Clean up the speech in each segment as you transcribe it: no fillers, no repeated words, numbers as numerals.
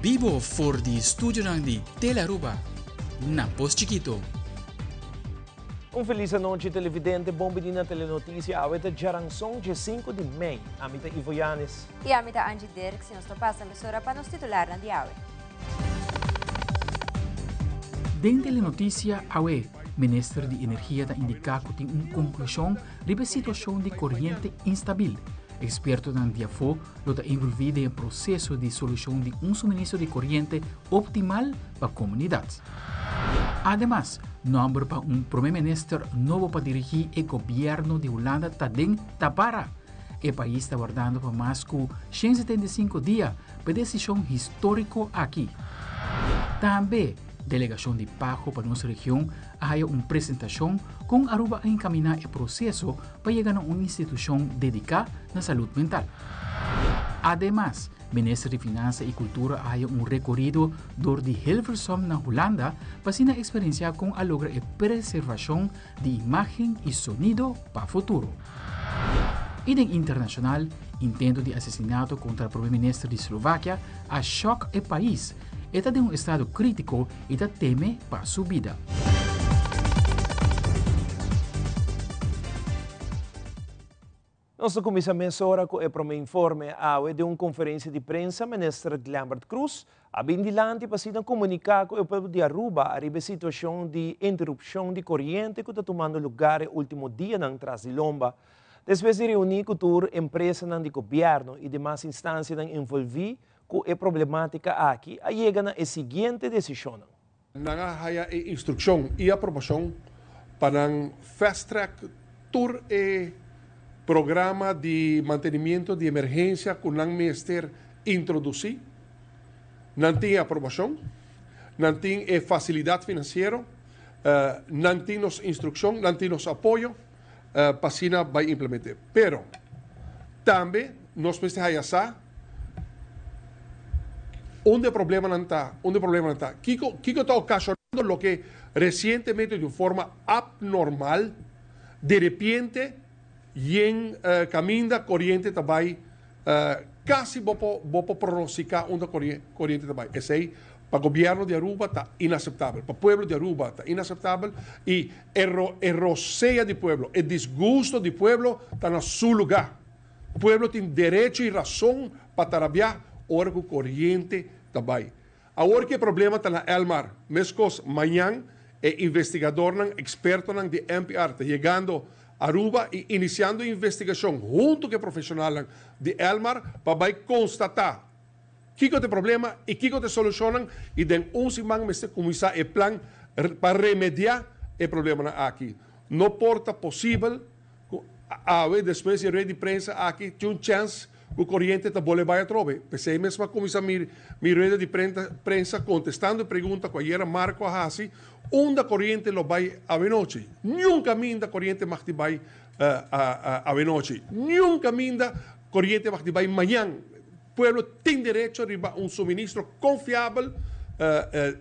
Bibo for di studionan di Telearuba na Pos Chikito. Un felis anochi televidente, bon bini na Telenoticia. Awe ta djaranson dje sinku di mei. Ami ta Ivo Yanes. I ami ta Angie Dirks i nos ta pasa mesora pa nos titularnan di awe. Den Telenoticia awe, Minister di Energia ta indica cu tin un conclusion riba e situacion di coriente instabil. Expertonan di afo lo ta envolví den e proseso di solushon di un suministro di koriente optimal pa komunidat. Ademas, nòmber pa un promé minister nobo pa dirigí e gobièrnu di Hulanda ta den tapara. E pais ta wardando pa mas ku 175 dia pa e desishon históriko aki. Tambe, delegashon di PAHO pa nos region a haya un presentashon kon Aruba a enkaminá e proseso pa yega na un institushon dediká na salud mental. Ademas, Minister di Finansa i Kultura a haya un rekorido dor di Hilversum na Hulanda pa asina eksperensiá kon a logra e preservashon di imágen i sonido pa futuro. I den internashonal, intento di asesinato kontra Prome Minister di Slovakia a shòk e pais. E ta den un estado krítiko i ta teme pa su bida. Nos ta kuminsá mesora ku e promé informe. Awe den un konferensia di prensa Minister Glenbert Croes a bin dilanti pa asina komuniká ku e pueblo di Aruba ariba e situashon di interupshon di koriente ku ta tumando lugar e último dianan tras di lomba. Despues di reuní ku tur empresanan di gobièrnu i demas instansianan envolví ku e problematika aki a yega na e siguiente desishonnan. Nan a haya e instrukshon i aprobashon pa nan fast track tur e programa di mantenimiento di emergensia ku nan mester introdusí. Nan tin e aprobashon, nan tin e fasilidat finansiero, nan tin nos instrukshon, nan tin nos apoyo pa asina bai implement'é. Pero tambe nos mester haya sa unda e problemanan ta, unda e problemanan ta. Kiko, kiko ta okashonando loke resientemente di un forma abnormal, direpiente yen kaminda koriente ta bai, kasi bo por, bo por pronostiká unda koriente ta bai. Esei pa gobièrnu di Aruba ta inaseptabel, pa pueblo di Aruba ta inaseptabel i e e rosea di pueblo, e disgusto di pueblo ta na su lugá. Pueblo tin derecho y rason pa ta rabia ora cu coriente ta bay. Awor cu e problema ta na Elmar, mescos mañan e investigadornan, expertonan di NPR ta yegando Aruba y iniciando investigacion hunto cu e profesionalnan di Elmar pa bay constata kico ta e problema y kico ta e solucionnan y den un siman mester cuminsa e plan pa remedia e problemanan aki. No por ta posibel Ku awe despues di e rueda di prensa aki tin un chèns ku koriente ta bole bai atrobe. P'esei mes m'a kuminsá mi mi rueda di prensa kontestando e pregunta ku ayera Marco a hasi, unda koriente lo bai awenochi? Niun kaminda koriente mag di bai awenochi. Niun kaminda koriente mag di bai mañan. Pueblo tin derecho riba un suministro konfiabel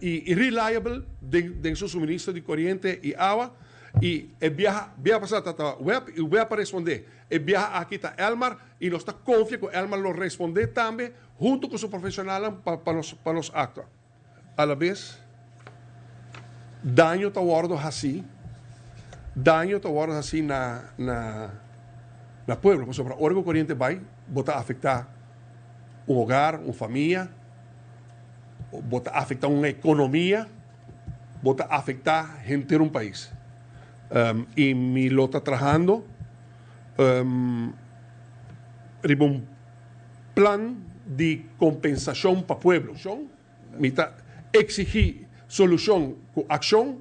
i reliable den su suministro di koriente i awa. I e biaha biaha pasá ta ta web i web a respondé. E biaha aki ta Elmar i nos ta konfia ku Elmar lo respondé tambe huntu ku su profeshonalnan pa pa nos pa nos aktua. Alabes daño ta wòrdu hasí daño ta wòrdu hasí na na na pueblo pasobra ora ku koriente bai bo ta afektá un hogar, un famia, bo ta afektá un ekonomia. Bo ta afecta henter un pais. Y mi lo ta trahando riba un plan di compensacion pa pueblo. Mi ta exigi solucion cu accion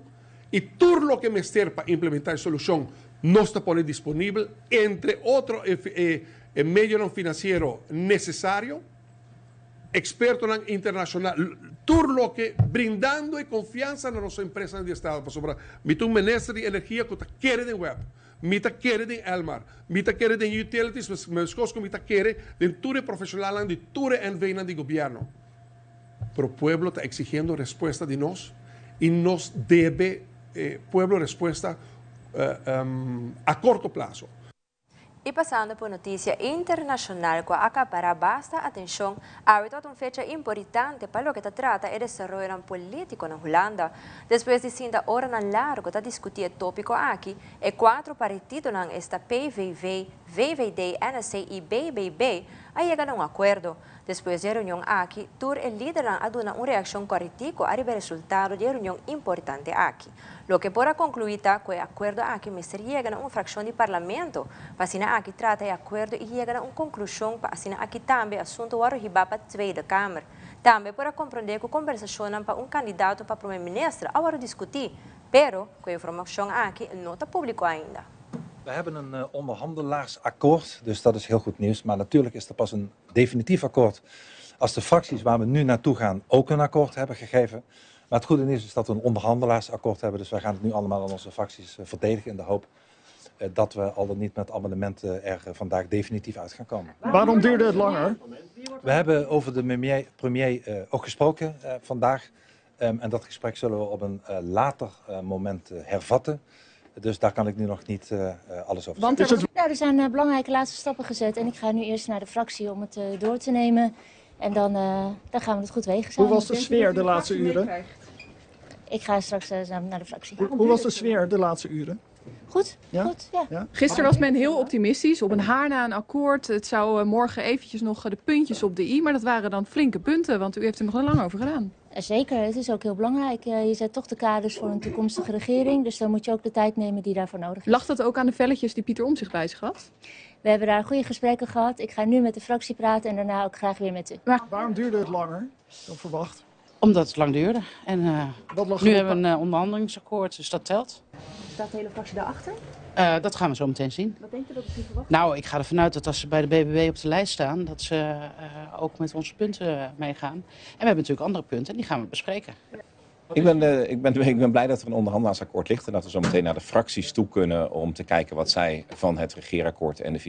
y tur loke mester pa implementa e solucion nos ta pone disponibel, entre otro e medionan financiero necesario. Expertonan internacional, tur loke brindando e confiansa na nos empresanan di estado, pasobra mi ta un minister di energia cu ta kere den web, mi ta kere den Elmar, mi ta kere den utilities, mescos cu mi ta kere den tur e profesionalnan di tur e NVnan di gobierno. Pero pueblo ta exigiendo respuesta di nos y nos debe e pueblo respuesta a corto plazo. I pasando pa notisia internashonal ku a akapará basta atenshon, awe ta un fecha importante pa loke ta trata e desaroyo polítiko na Hulanda. Despues di sinta oranan largu ta diskutí e tópiko aki, e kuater partidonan esta PVV, VVD, NSC i BBB a yega na un akuerdo. Despues di e reunion aki, tur e lidernan a duna un reakshon kòrtiku riba e resultado di e reunion importante aki. Loke por a konkluí ta ku e akuerdo aki mester yega na un frakshon di parlamento, pa asina aki trata e akuerdo i yega na un konklushon pa asina aki tambe asuntu wòrdu hibá pa Tweede Kamer. Tambe por a komprondé ku kombersashon pa un kandidato pa promé minister a wòrdu diskutí, pero ku e informashon aki no ta públiko ainda. We hebben een onderhandelaarsakkoord, dus dat is heel goed nieuws. Maar natuurlijk is er pas een definitief akkoord als de fracties waar we nu naartoe gaan ook een akkoord hebben gegeven. Maar het goede nieuws is dat we een onderhandelaarsakkoord hebben. Dus wij gaan het nu allemaal aan onze fracties verdedigen in de hoop dat we al dan niet met amendementen er vandaag definitief uit gaan komen. Waarom duurde het langer? We hebben over de premier ook gesproken vandaag. En dat gesprek zullen we op een later moment hervatten. Dus daar kan ik nu nog niet alles over Want zeggen. Nou, er zijn belangrijke laatste stappen gezet en ik ga nu eerst naar de fractie om het door te nemen. En dan gaan we het goed wegen Hoe was de sfeer de laatste uren? Ik ga straks naar de fractie. Hoe was de sfeer de laatste uren? Goed, Ja? goed, ja. Ja? Gisteren was men heel optimistisch, op een haar na een akkoord. Het zou morgen eventjes nog de puntjes op de i, maar dat waren dan flinke punten, want u heeft er nog lang over gedaan. Zeker, het is ook heel belangrijk. Je zet toch de kaders voor een toekomstige regering, dus dan moet je ook de tijd nemen die daarvoor nodig is. Lag dat ook aan de velletjes die Pieter Omtzigt bij zich had? We hebben daar goede gesprekken gehad. Ik ga nu met de fractie praten en daarna ook graag weer met u. Maar Waarom duurde het langer dan verwacht? Omdat het lang duurde. En Wat lag nu er op hebben we een onderhandelingsakkoord, dus dat telt. Staat de hele fractie daarachter? Dat gaan we zo meteen zien. Wat denkt u dat u verwacht? Nou, ik ga ervan uit dat als ze bij de BBB op de lijst staan, dat ze ook met onze punten meegaan. En we hebben natuurlijk andere punten en die gaan we bespreken. Ik ben blij dat er een onderhandelaarsakkoord ligt en dat we zo meteen naar de fracties toe kunnen om te kijken wat zij van het regeerakkoord en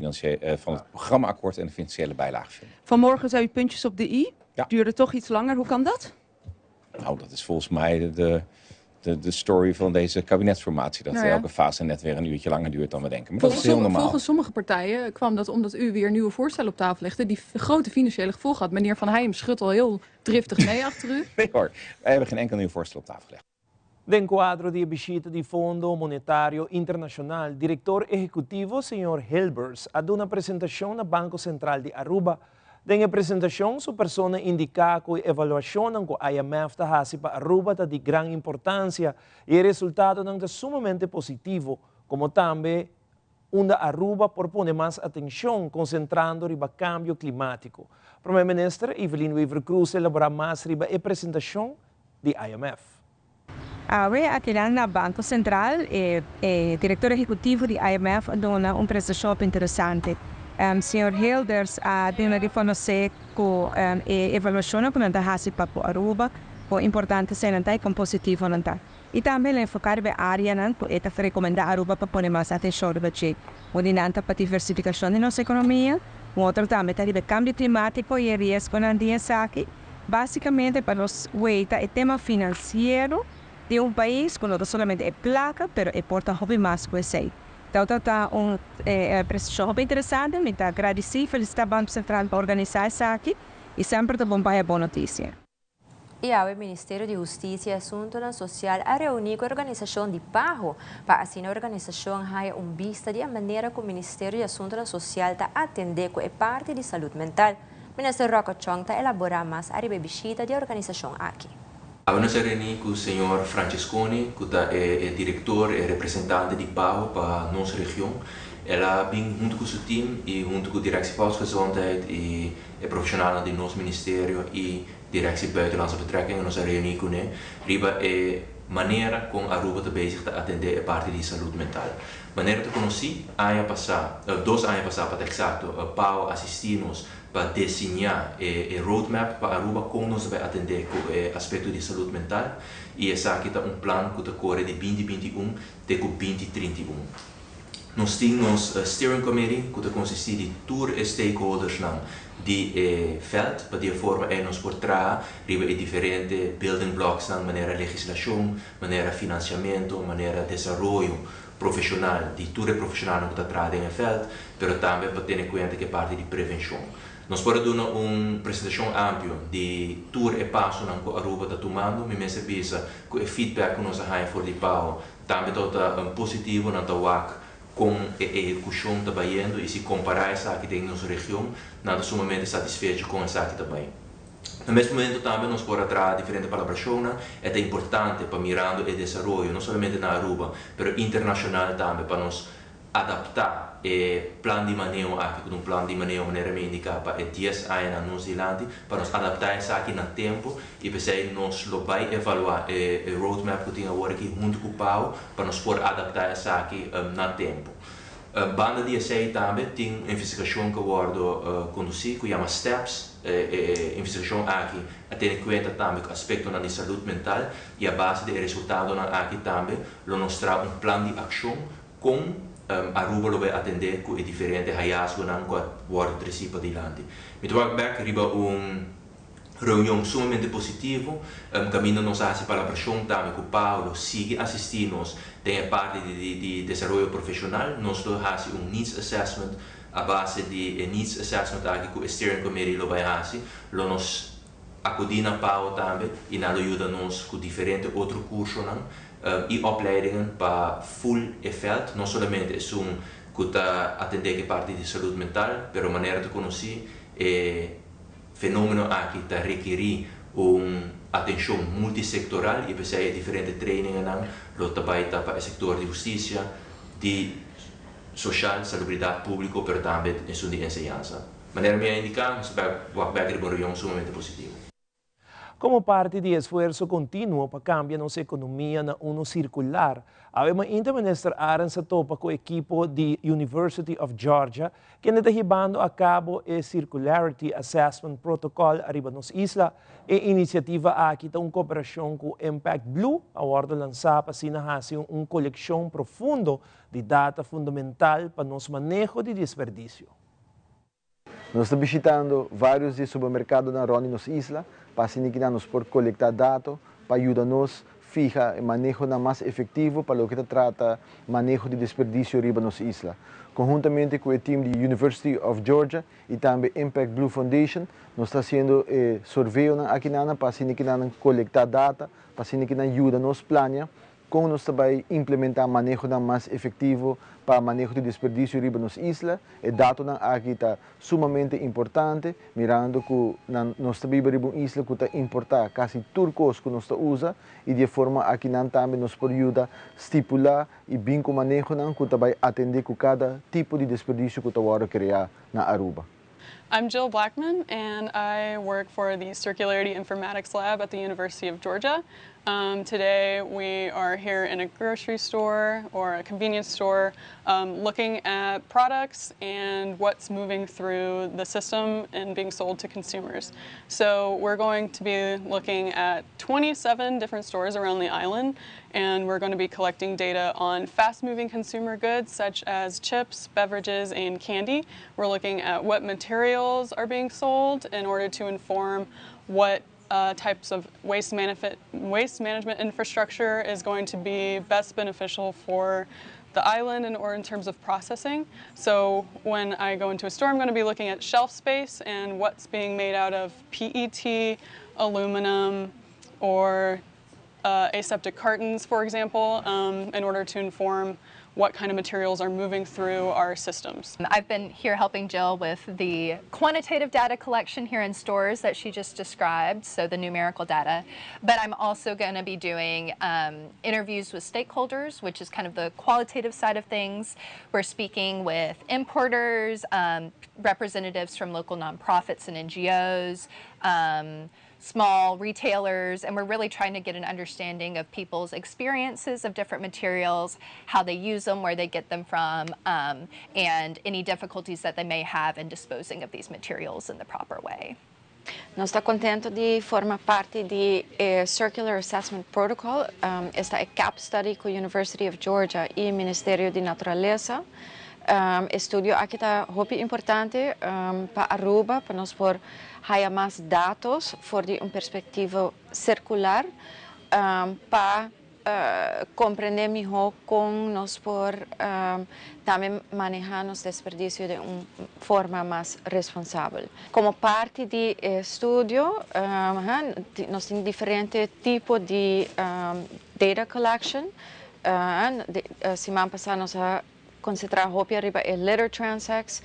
van het programmaakkoord en de financiële bijlage vinden. Vanmorgen zei u puntjes op de i. Ja. Duurde toch iets langer. Hoe kan dat? Nou, dat is volgens mij de story van deze kabinetsformatie. Dat Nou ja. elke fase net weer een uurtje langer duurt dan we denken. Maar dat Volgens, is heel normaal. volgens sommige partijen kwam dat omdat u weer nieuwe voorstellen op tafel legde die grote financiële gevolgen had. Meneer Van Hijum schudt al heel driftig mee achter u. Nee hoor, wij hebben geen enkel nieuw voorstel op tafel gelegd. Den kuadro di bishita di Fondo Monetario Internashonal, direktor ehekutivo señor Hilbers a duna un presentashon na Banko Sentral di Aruba. Den e presentashon, su persona a indiká ku e evaluashon ku IMF ta hasi pa Aruba ta di gran importansia i e resultadonan ta sumamente positivo, komo tambe unda Aruba por pone mas atenshon konsentrando riba kambio klimátiko. Promé Minister Evelyn Wever-Croes a elaborá mas riba e presentashon di IMF. Awe aki na Banko Sentral, e direktor ehekutivo di IMF a duna un presentashon interesante. Señor Hilders a duna di konosé ku e evaluashon ku nan ta hasi pa Aruba, kon importante nan ta i kon positivo nan ta. I tambe el a enfoká e áreanan ku e ta rekomendá Aruba pa pone mas atenshon riba dje. Un ta pa diversifikashon di nos ekonomia, un otro tambe ta riba kambio klimátiko i riesgonan di esaki. Básikamente pa nos weta e tema finansiero di un pais ku no solamente e plaka, pero e por ta hopi mas ku esei. Anto, ta un presentashon hopi interesante, mi ta gradisí, felisitá Banko Sentral pa organisá esaki i semper ta bon pa bon notisia. I e Ministerio di Hustisia i Asuntu Sosial a reuní ku e organisashon di PAHO pa asina e organisashon haya un bista di e manera ku e Ministerio di Asuntu Sosial ta atendé ku e parti di salú mental. Minister Rocco Chong ta elaborá mas riba e bishita di e organisashon aki. Nos a reuní ku señor Francesconi, ku ta e direktor i representante di PAHO pa nos region. El a bin huntu ku su team i huntu ku Directie Volksgezondheid i e profeshonalnan di nos ministerio i Directie Buitenlandse Betrekkingen. Nos a reuní kuné riba e manera kon Aruba ta bezig ta atendé e parti di salú mental. Manera ta konosí, aña pasá, 2 aña pasá pa eksakto, PAHO a asistí nos pa diseñá e roadmap pa Aruba kon nos ta bai atendé ku e aspekto di salú mental i esaki ta un plan ku ta kore di 2021 te 2031. Nos tin nos steering committee ku ta konsistí di tur stakeholdersnan di veld, pa di forma ei nos por traha riba e diferente building blocks nan manera legislashon, manera finansiamentu, manera desaroyo. profesional di tur e profesionalnan cu ta traha den e veld, pero tambe pa tene cuenta cu e parti di prevencion. Nos por a duna un presentacion amplio di tur e pasonan cu Aruba ta tumando. Mi mester bisa cu e feedback cu nos a haya for di PAO tambe tabata positivo. Nan ta wak con e ehecucion ta bayendo y si compara esaki den nos region, nan ta sumamente satisfecho con esaki ta bay. Na mes momento tambe nos por a traha diferente palabracionnan. E ta importante pa mirando e desaroyo no solamente na Aruba, pero internacional tambe pa nos adapta e plan di maneho aki cu ta un plan di maneho manera mi a indica pa e dies añanan nos dilanti pa nos adapta esaki na tempo y p'esey nos lo bay evalua e roadmap cu tin awor aki hunto cu PAO pa nos por adapta esaki na tempo. Banda di esey tambe tin un investigacion cu a wordo conduci cu yama STEPS. E investigacion aki a tene cuenta tambe cu aspectonan di salud mental y a base di e resultadonan aki tambe lo nos traha un plan di accion con Aruba lo bay atende cu e diferente hallazgonan cu a wordo treci padilanti. Mi ta wak bek riba un reunion sumamente positivo caminda nos a haci palabracion tambe cu PAO lo sigui asisti nos den e parti di desaroyo profesional. Nos lo haci un needs assessment. A base di e needs assessment aki cu e steering committee lo bay haci, lo nos acudi na PAO tambe y nan lo yuda nos cu diferente otro cursonan y opleidingen pa full e veld, no solamente esun cu ta atende cu e parti di salud mental, pero manera ta conoci e fenomeno aki ta rekeri un atencion multisectoral y p'esey e diferente trainingennan lo ta bay ta pa e sector di husticia, di social, salubridad publico, pero tambe esun di enseñansa. Manera mi a indica, nos ta wak bek riba un reunion sumamente positivo. Como parti di esfuerso continuo pa cambia nos economia na uno circular, awe mainta Minister Arends a topa cu ekipo di University of Georgia, kende ta hibando a cabo e Circularity Assessment Protocol ariba nos isla. E iniciativa aki ta un cooperacion cu Impact Blue, a wordo lansa pa asina haci un coleccion profundo di data fundamental pa nos maneho di desperdicio. Nos ta bishitando varios di e supermercadonan rond di nos isla pa asina kinan nos por colecta dato pa yuda nos fiha e manehonan mas efectivo pa loke ta trata maneho di desperdicio riba nos isla. Conhuntamente cu e team di University of Georgia y tambe Impact Blue Foundation nos ta haciendo e surveyonan akinanan pa asina kinan colecta data pa asina kinan yuda nos plania Kon nos ta bai implementá manehonan mas efektivo pa maneho di desperdisio riba nos isla? E datonan aki ta sumamente importante, mirando ku nan nos ta biba riba un isla ku ta importá kasi tur kos ku nos ta usa i di e forma aki nan tambe nos por yuda stipulá i bin ku manehonan ku ta bai atendé ku kada tipo di desperdisio ku ta wòrdu kreá na Aruba. I'm Jill Blackman and I work for the Circularity Informatics Lab at the University of Georgia. Um, today we are here in a grocery store or a convenience store um, looking at products and what's moving through the system and being sold to consumers. So we're going to be looking at 27 different stores around the island and we're going to be collecting data on fast-moving consumer goods such as chips, beverages, and candy. We're looking at what materials are being sold in order to inform what uh, types of waste, waste management infrastructure is going to be best beneficial for the island and or in terms of processing. So when I go into a store, I'm going to be looking at shelf space and what's being made out of PET, aluminum, or uh, aseptic cartons, for example, um, in order to inform what kind of materials are moving through our systems. I've been here helping Jill with the quantitative data collection here in stores that she just described, so the numerical data. But I'm also going to be doing um, interviews with stakeholders, which is kind of the qualitative side of things. We're speaking with importers, um, representatives from local nonprofits and NGOs, um, small retailers, and we're really trying to get an understanding of people's experiences of different materials, how they use them, where they get them from, um, and any difficulties that they may have in disposing of these materials in the proper way. Nos ta contento di forma parti di e Circular Assessment Protocol, um, esta e CAP study cu University of Georgia y Ministerio di Naturalesa. Um, estudio aki ta hopi importante um, pa Aruba, pa nos por haya mas datos for di un perspectiva circular um, pa comprende miho con nos por tambe maneha nos desperdicio den un forma mas responsabel. Como parti di e estudio nos tin diferente tipo di data collection. Siman pasa nos a concentra hopi ariba e litter transects.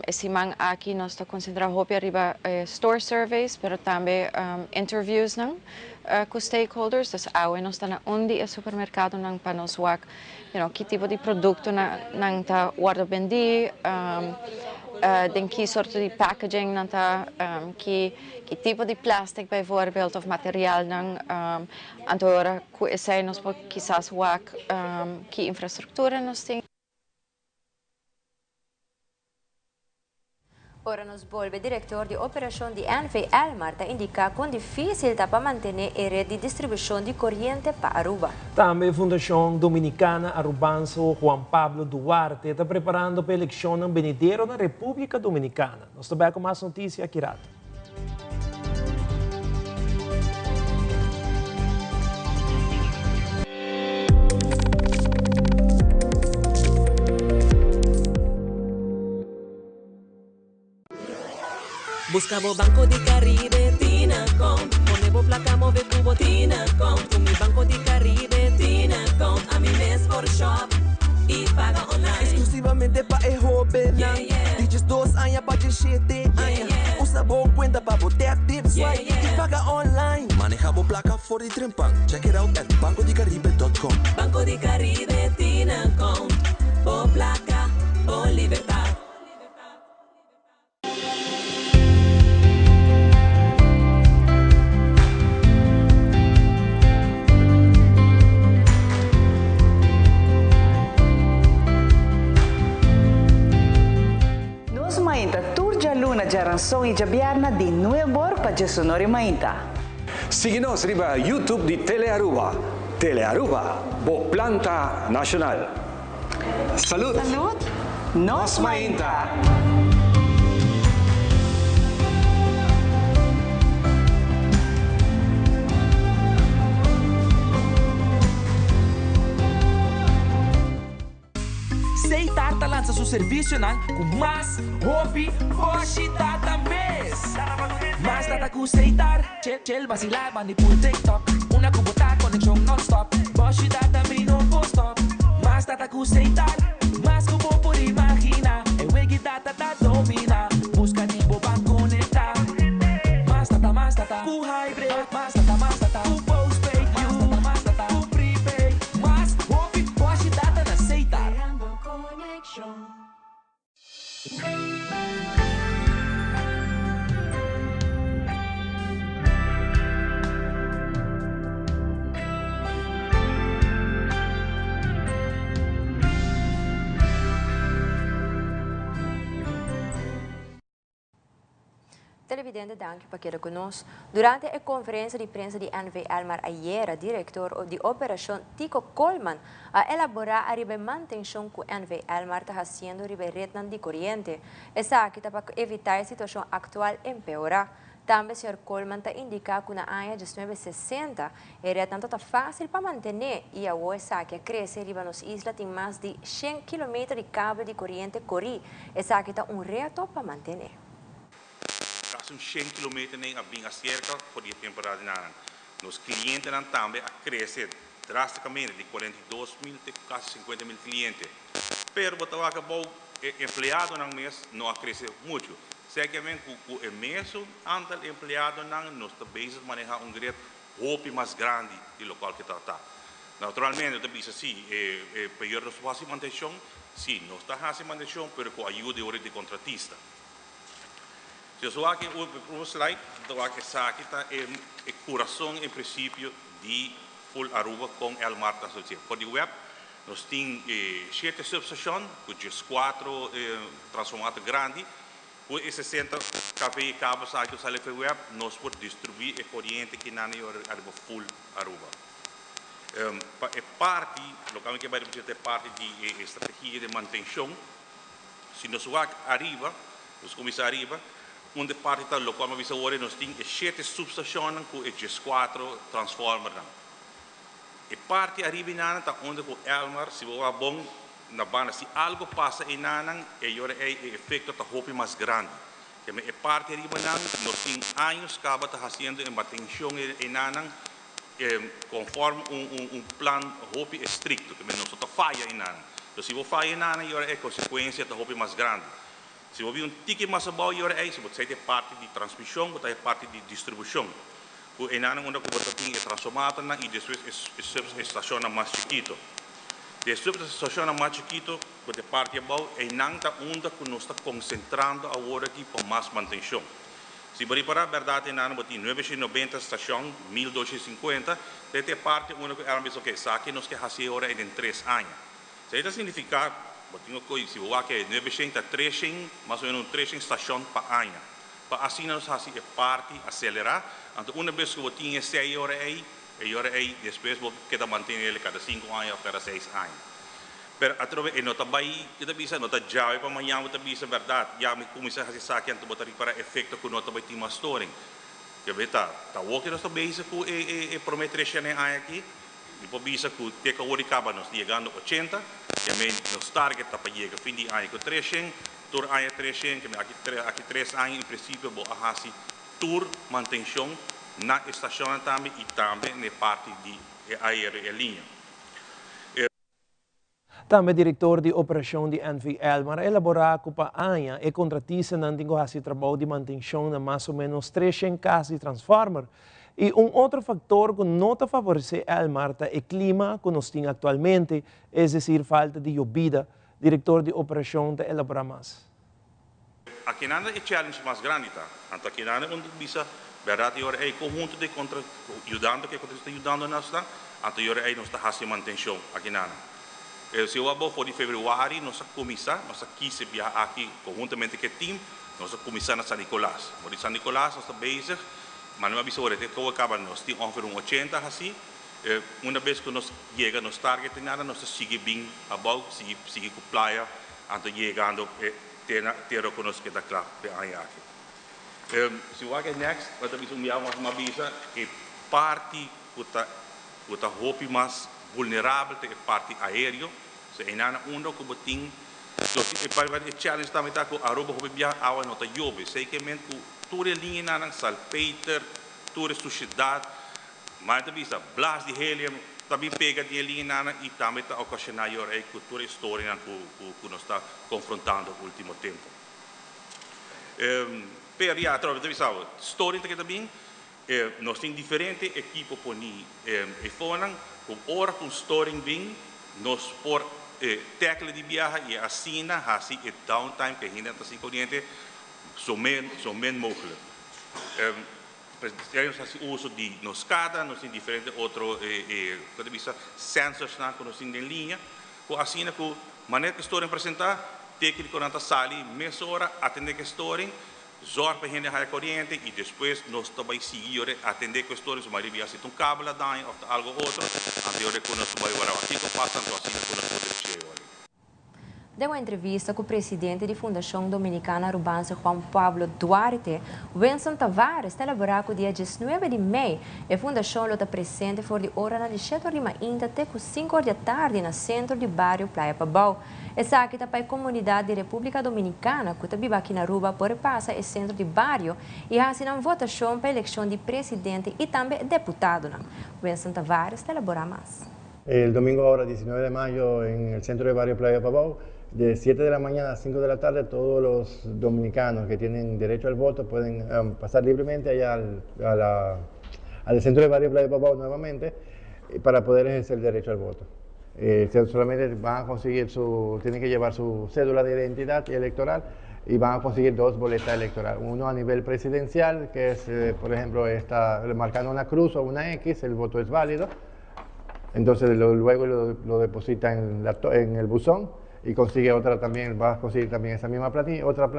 E siman aki nos ta concentra hopi ariba e store surveys, pero tambe interviewsnan cu stakeholders. Dus awe nos ta na un di e supermercadonan pa nos wak ki tipo di productonan nan ta wordo bendi, den ki sorto di packaging nan ta, ki tipo di plastic bijvoorbeeld of materialnan. Anto ora cu esey nos por kisas wak ki infrastructura nos tin. Ora nos bolbe, director di operacion di NV Elmar ta indica con dificil ta pa mantene e red di distribucion di coriente pa Aruba. Tambe Fundacion Dominicana Arubanso Juan Pablo Duarte ta preparando pa eleccionnan benidero na Republica Dominicana. Nos ta bek cu mas noticia aki rato. Busca bo Banco di Caribe Tinacom Pone bo placa move cu bo Tinacom Cu mi Banco di Caribe Tinacom Ami mes por shop y paga online. Exclusivamente pa e hobennan di 12 aña pa 17 aña. Usa bo cuenta pa bo tap, tip, swipe y paga online. Maneha bo placa for di trempan. Check it out at bancodicaribe.com. Banco di Caribe Tinacom Bo placa, bo libertad. Nos mainta tur djaluna, djaranson i djabièrnè di nuebor pa djesonor i mainta. Sigui nos riba YouTube di Telearuba. Telearuba, bo planta nacional. Salud! Salud! Nos mainta! Seitar ta lansa su servicionan cu mas hopi boshi data mes. Mas data cu Seitar, chel chel vacila bandi pul TikTok. Una cu bo ta conexion non-stop, boshi data mi no por stop. Mas data cu Seitar, mas cu bo por imagina. E wegi data ta domina, busca di bo ban conecta. Mas data, mas data cu hybrid, mas data, mas data cu postpaid. Mas data, mas data cu prepaid, mas hopi boshi data na Seitar. Creando conexion. Televidente danki pa keda ku nos. Durante e konferensia di prensa di NV Elmar ayera, direktor di operashon Tico Koolman a elaborá ariba e mantenshon ku NV Elmar ta hasiendo riba e retnan di koriente. Esaki ta pa evitá e situashon aktual empeorá. Tambe señor Koolman ta indiká ku na aña diesnuebe sesenta e retnan ta ta fásil pa mantené i awor esaki a krese riba nos isla tin mas di shen kilometer di kabel di koriente korí. Esaki ta un reto pa mantené. Casi un shen kilometernan a bin acerca for di e temporada di nan. Nos clientenan tambe a crece drasticamente di 42 mil te casi 50 mil cliente. Pero bo ta wak abou e empleadonan mes no a crece mucho. Sekiamen cu cu e mesun aantal empleadonan nos ta bezig maneha un grid hopi mas grandi di locual ke ta ta. Naturalmente ta bisa si e e peyor nos por haci mantencion, si nos ta haci mantencion pero cu ayuda di ora di contratista. Si nos wak e prome slide, nos ta wak esaki ta e e curason en principio di full Aruba con Elmar ta asocia. For di web nos tin e shete substacion cu diescuatro transformator grandi Ku e 60 kv kabels aki ku sali for web nos por distribuí e koriente ki nan ariba full Aruba. Pa e parti, loke ami ke bai representa e parti di e strategia di mantenshon, si nos wak ariba, nos kuminsá ariba, un di e parti ta lokual mi a bisa awor nos tin e shete supstashonnan ku e 14 transformernan. E parti ariba einan ta unda ku Elmar, si bo wak bon na banda, si algo pasa einanan, e yora ei e efekto ta hopi mas grandi. Keme e parti ariba nan, nos tin años kaba ta hasiendo e mantenshon einanan konform un un plan hopi estrikto. Keme nos no ta faya einanan. Entonces si bo faya einanan, yora ei e konsekuensia ta hopi mas grandi. Si bo bin un tiki mas abou yora ei, si bo ta sai di e parti di transmishon, bo ta e parti di distribushon. Ku enanan unda ku bo ta tin e transformatornan i despues e subestacionnan mas chikito. De subestacionnan mas chikito ku ta e parti abou, einan ta unda ku nos ta konsentrando awor aki pa mas mantenshon. Si bo ripará bèrdat enanan bo tin 990 stashon, 1250, ta e parti unda ku Elmar bisa oke, esaki nos ke hasi e ora ei den tres aña. Esei ta signifiká, bo tin ku si bo wak e 900 ta 300, mas o menos un 300 stashon pa aña. Pa asina nos hasi e parti aselerá. Anto una bes ku bo tin esei e ora ei, e ora ei despues bo keda mantené el kada sinku aña òf kada seis aña. Pero atrobe e no ta bai, ke ta bisa, no ta djawe pa mañan bo ta bisa bèrdat, ya mi kuminsá hasi esaki anto bo ta ripará efekto ku no ta bai tin mas storing. Ke be ta, ta awor ke nos ta bezig ku e e e promé tres shene aña aki, mi por bisa ku te ku awor di kaba nos ta yegando 80, ke men nos target ta pa yega fin di aña ku 300. Tur aña 300, ke aki aki 3 aña en prinsipio bo a hasi tur mantenshon na e stashonnan tambe i tambe na e parti di e aéreo e liña. Tambe direktor di operashon di NV Elmar a elaborá ku pa aña e kontratistanan tin ku hasi trabou di mantenshon na mas o ménos 300 kas di transformer. I un otro faktor ku no ta favoresé Elmar ta e klima ku nos tin aktualmente, es desir falta di yobida. Direktor di operashon ta elaborá mas. Akinan e challenge mas grandi ta. Anto akinan unda bisa bèrdat e ora ei konhunto di kontra yudando ku e kontratista ta yudando nos nan, anto e ora ei nos ta hasi mantenshon akinan. Si awor bo for di febrüari nos a kuminsá, nos a kise biaha aki konhuntamente ku e team, nos a kuminsá na San Nicolas. For di San Nicolas nos ta bezig, ma no a bisa ora te kou a kaba nos tin ongeveer un 80 hasí. Una bes ku nos yega nos target te nada nos ta sigui bin abou, sigui sigui ku playa anto yegando e te na tera ku nos keda kla p'e aña aki. Si wak e next bo ta bisa un biaha mas mi a bisa e parti ku ta ku ta hopi mas vulnerabel ta e parti aereo. So einan unda ku bo tin e e challenge tambe ta ku Aruba hopi biaha awa no ta yobe. Sekermente ku tur e liñanan salpeter, tur e sushedat. Ma e ta bisa, blas di helium ta bin pega den e liñanan i tambe ta okashoná yor ei ku tur e storianan ku nos ta konfrontando último tempu. Pero ya, atrobe ta bisa bo, storia ta keda bin, nos tin diferente ekipo poní e fonan ku ora ku un storing bin nos por tackle di biaha i asina hasi e downtime ku e hendenan ta sin koriente so min mogelijk. Nos hasi uso di nos SCADA, nos tin diferente otro ku ta bisa sensorsnan ku nos tin den liña, ku asina ku manera ku e storing presentá, téknikonan ta sali mesora atendé ku e storing, zòrg pa e hende haya koriente i despues nos ta bai sigui yora atendé ku e storing, so mayoria bia si ta un kabel a daña òf ta algu otro, anto yora ku nos ta bai wara kiko pasa anto asina ku nos por deshé yora. Den un entrevista ku presidente di Fundashon Dominikana Arubanse Juan Pablo Duarte, Winston Tavares ta elaborá ku dia 19 di mei e fundashon lo ta presente for di oranan di 7 or di mainta te ku 5 or di atardi na sentro di bario Playa Pabou. Esaki ta pa e komunidat di Repúblika Dominikana ku ta biba aki na Aruba por pasa e sentro di bario i hasi nan votashon pa elekshon di presidente i tambe deputadonan. Winston Tavares ta elaborá mas. El domingo ahora, 19 de mayo, en el centro de Barrio Playa Pabao, de 7 de la mañana a 5 de la tarde, todos los dominicanos que tienen derecho al voto pueden pasar libremente allá al centro de Barrio Playa Pabao nuevamente para poder ejercer el derecho al voto. Solamente van a conseguir su, tienen que llevar su cédula de identidad electoral y van a conseguir dos boletas electorales. Uno a nivel presidencial, que es, por ejemplo, está marcando una cruz o una X, el voto es válido. Entonces luego lo deposita en el buzón y consigue otra también, va a conseguir también esa misma planilla, otra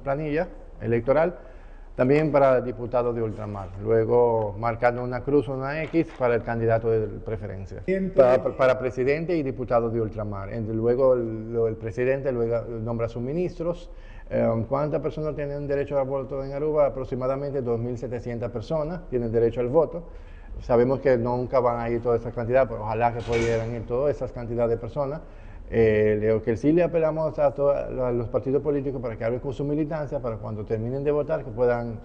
planilla electoral, también para diputado de ultramar. Luego marcando una cruz o una X para el candidato de preferencia. Para presidente y diputado de ultramar. Luego el presidente luego nombra a sus ministros. ¿Cuántas personas tienen derecho al voto en Aruba? Aproximadamente 2.700 personas tienen derecho al voto. Sabemos que nunca van a ir toda esa cantidad, pero ojalá que pudieran ir toda esa cantidad de personas. Lo que sí le apelamos a todos los partidos políticos para que hablen con su militancia, para cuando terminen de votar, que puedan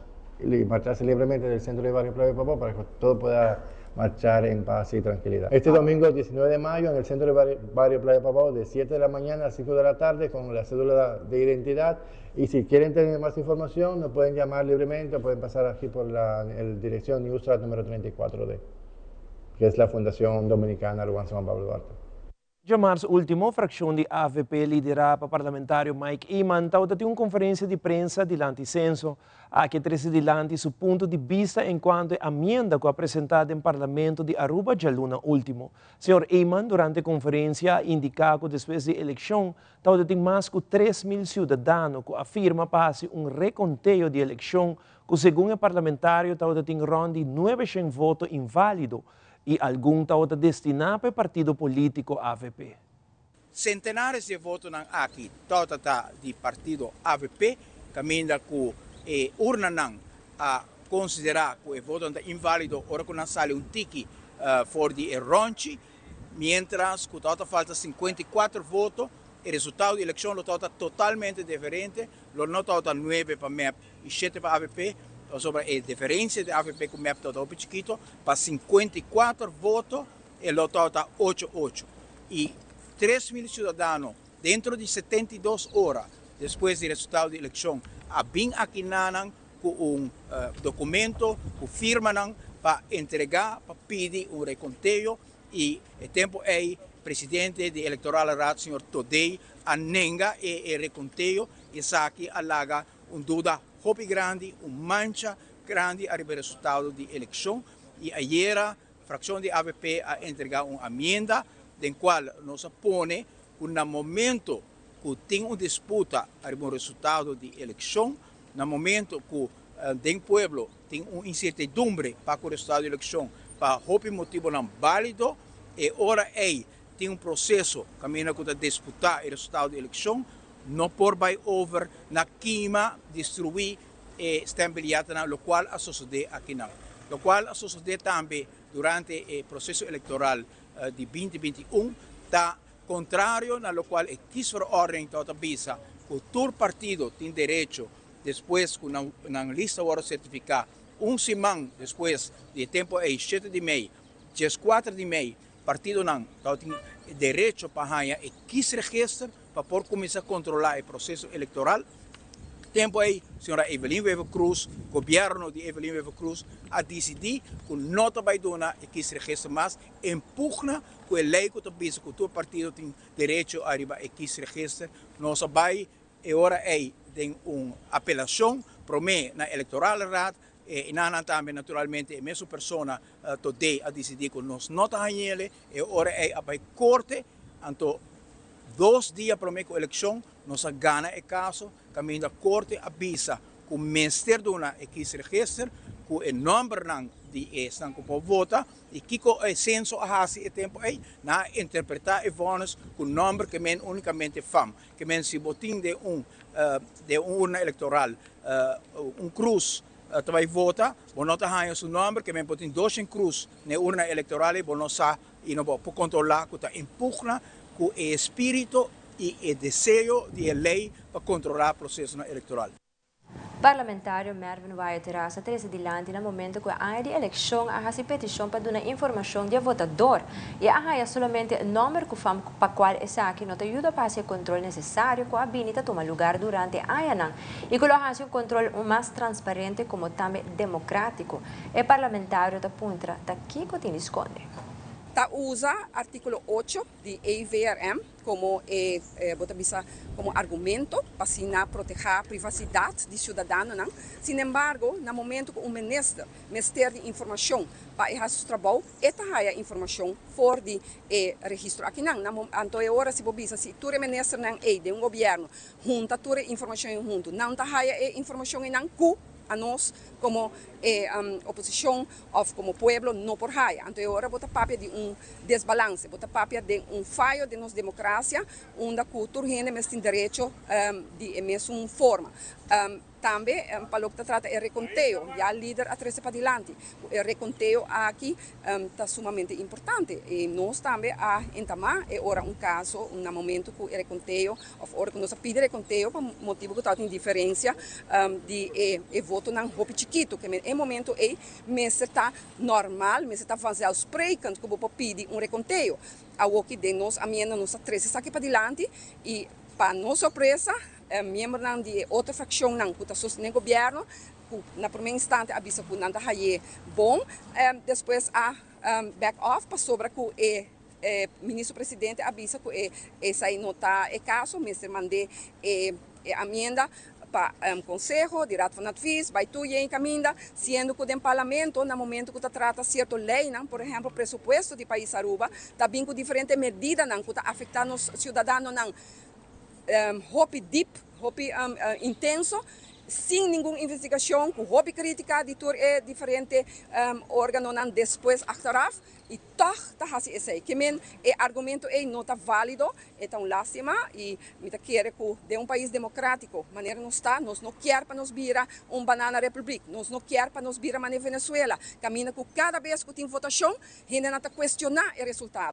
marcharse libremente del centro de Barrio Playa Pavón, para que todo pueda marchar en paz y tranquilidad. Este domingo 19 de mayo en el centro de Barrio Playa Pavón, de 7 de la mañana a 5 de la tarde, con la cédula de identidad. Y si quieren tener más información, nos pueden llamar libremente o pueden pasar aquí por la dirección Nieuwstraat número 34D, que es la Fundación Dominicana Aruanse Juan Pablo Duarte. Diamars ultimo, fraccion di AVP lidera pa parlamentario Mike Eman tabatin un conferencia di prensa dilanti Censo. Aki a trece dilanti su punto di bista en cuanto e enmienda cu a presenta den Parlamento di Aruba dialuna ultimo. Señor Eman durante e conferencia a indica cu despues di eleccion tabatin mas cu 3 mil ciudadano cu a firma pa un reconteo di eleccion cu segun e parlamentario tabatin rond di 900 voto invalido y algun tabata destina pa e partido politico AVP. Centenares di votonan aki tabata di partido AVP, caminda cu e urnanan a considera cu e voto ta invalido ora cu nan sali un tiki for di e ronchi, mientras cu tabata falta 54 voto, e resultado di eleccion lo tabata totalmente diferente, lo no tabata 9 pa MEP y 7 pa AVP, sobre e diferencia di AVP cu MEP tabata chikito, pa 54 voto e lo tabata 8-8. Y 3 mil ciudadano den di 72 ora despues di resultado di eleccion a bin akinan cu un documento cu firmanan pa entrega, pa pidi un reconteo, y e tempo ey presidente di Electorale Raad, señor Thodé, a nenga e reconteo. Esaki a laga un duda hopi grandi, un mancha grandi riba e resultado di eleccion. Y ayera fraccion di AVP a entrega un enmienda den cual nos a pone cu na momento cu tin un disputa riba un resultado di eleccion, na momento cu den pueblo tin un incertidumbre pa e resultado di eleccion, pa hopi motibonan valido, e ora ey tin un proceso caminda cu ta disputa e resultado di eleccion, no por bay over na kima, destrui e stembiljetnan, locual a sucede akinan. Locual a sucede tambe durante e proceso electoral di 2021, ta contrario na locual e kiesverordening ta bisa, cu tur partido tin derecho despues cu nan lista wordo certifica un siman despues di tempo ey 7 di mei, 4 di mei, partidonan tin derecho pa haya e kiesregister pa por cuminsa controla e proceso electoral. Tempo ey, señora Evelyn Wever-Croes, gobierno di Evelyn Wever-Croes, a dicidi cu no ta bay duna e kiesregister mas, impugna cu e ley cu ta bisa cu tur partido tin derecho ariba e kiesregister. Nos a bay e ora ey den un apelacion prome na Electorale Raad, y nan tambe naturalmente e mesun persona Thodé a dicidi cu nos no ta hayele, e ora ey a bay corte, anto 2 dia prome cu eleccion nos a gana e caso, caminda corte a bisa cu mester duna e kiesregister cu e nombernan di esnan cu por vota. Y kico e censo a hasi e tempo ey? Nan a interpreta e vonnis cu nomber kiermen unicamente fam, kiermen si bo tin den un urna electoral un cruz ta bay vota, bo no ta haya su nomber, kiermen bo tin dos cruz na urna electoral, bo no sa y no por controla, cu ta impugna cu e spirito y e deseo di ley pa controla e proceso electoral. Parlamentario Mervin Wyatt-Ras a trece dilanti na momento cu e di eleccion a hasi peticion pa duna informacion di votador y a haya solamente nomber cu fam, pa cual esaki no ta yuda pa e control necesario cu a bini ta tuma lugar durante añanan y cu lo hasi un control mas transparente como tambe democratico. E parlamentario ta puntra ta kico tin di sconde. Ta usa articulo 8 di EVRM como bo ta bisa, como argumento pa asina proteha privacidad di ciudadanonan. Sin embargo, na momento cu un minister mester di informacion pa haci su trabou, e ta haya informacion for di e registro akinan. Anto ora si bo bisa si tur ministernan ey di un gobierno hunta tur informacion hunto, nan ta haya e informacion nan cu anos como oposicion of como pueblo no por haya. Anto ora bo ta papia di un desbalance, bo ta papia di un fayo di nos democracia, unda cu tur hende tin derecho di e mesun forma. Tambe pa loke ta trata e rekonteo, ya lider a trese padilanti ku e rekonteo aki ta sumamente importante i nos tambe a entamá e ora un kaso na momento ku e rekonteo òf ora ku nos a pidi rekonteo pa motibu ku tabatin diferensia di e votonan hopi chikitu. Ke men e momento ei mester ta normal, mester ta vanzelfsprekend ku bo por pidi un rekonteo. Awoki den nos amienda nos a trese esaki padilanti i pa nos sorpresa E miembronan di e otro fraccionnan cu ta sostene gobierno, cu na prome instante a bisa cu nan ta haye bon, despues a back off pasobra cu e ministro presidente a bisa cu esai no ta e caso, mester mande e amienda pa conseho di Raad van Advies, bay tur yen caminda, siendo cu den parlamento na momento cu ta trata cierto leynan, por ehemplo presupuesto di pais Aruba, ta bin cu diferente medidanan cu ta afecta nos ciudadanonan. hopi dip, hopi intenso, sin ningun investigacion, cu hopi critica di tur e diferente organonan despues achteraf, y toch ta haci esey. Ke men e argumento ey no ta valido, e ta un lastima y mi ta kere cu den un pais democratico manera nos ta, nos no kier pa nos bira un banana republiek, nos no kier pa nos bira manera Venezuela, caminda cu cada bes cu tin votacion hendenan ta cuestiona e resultado.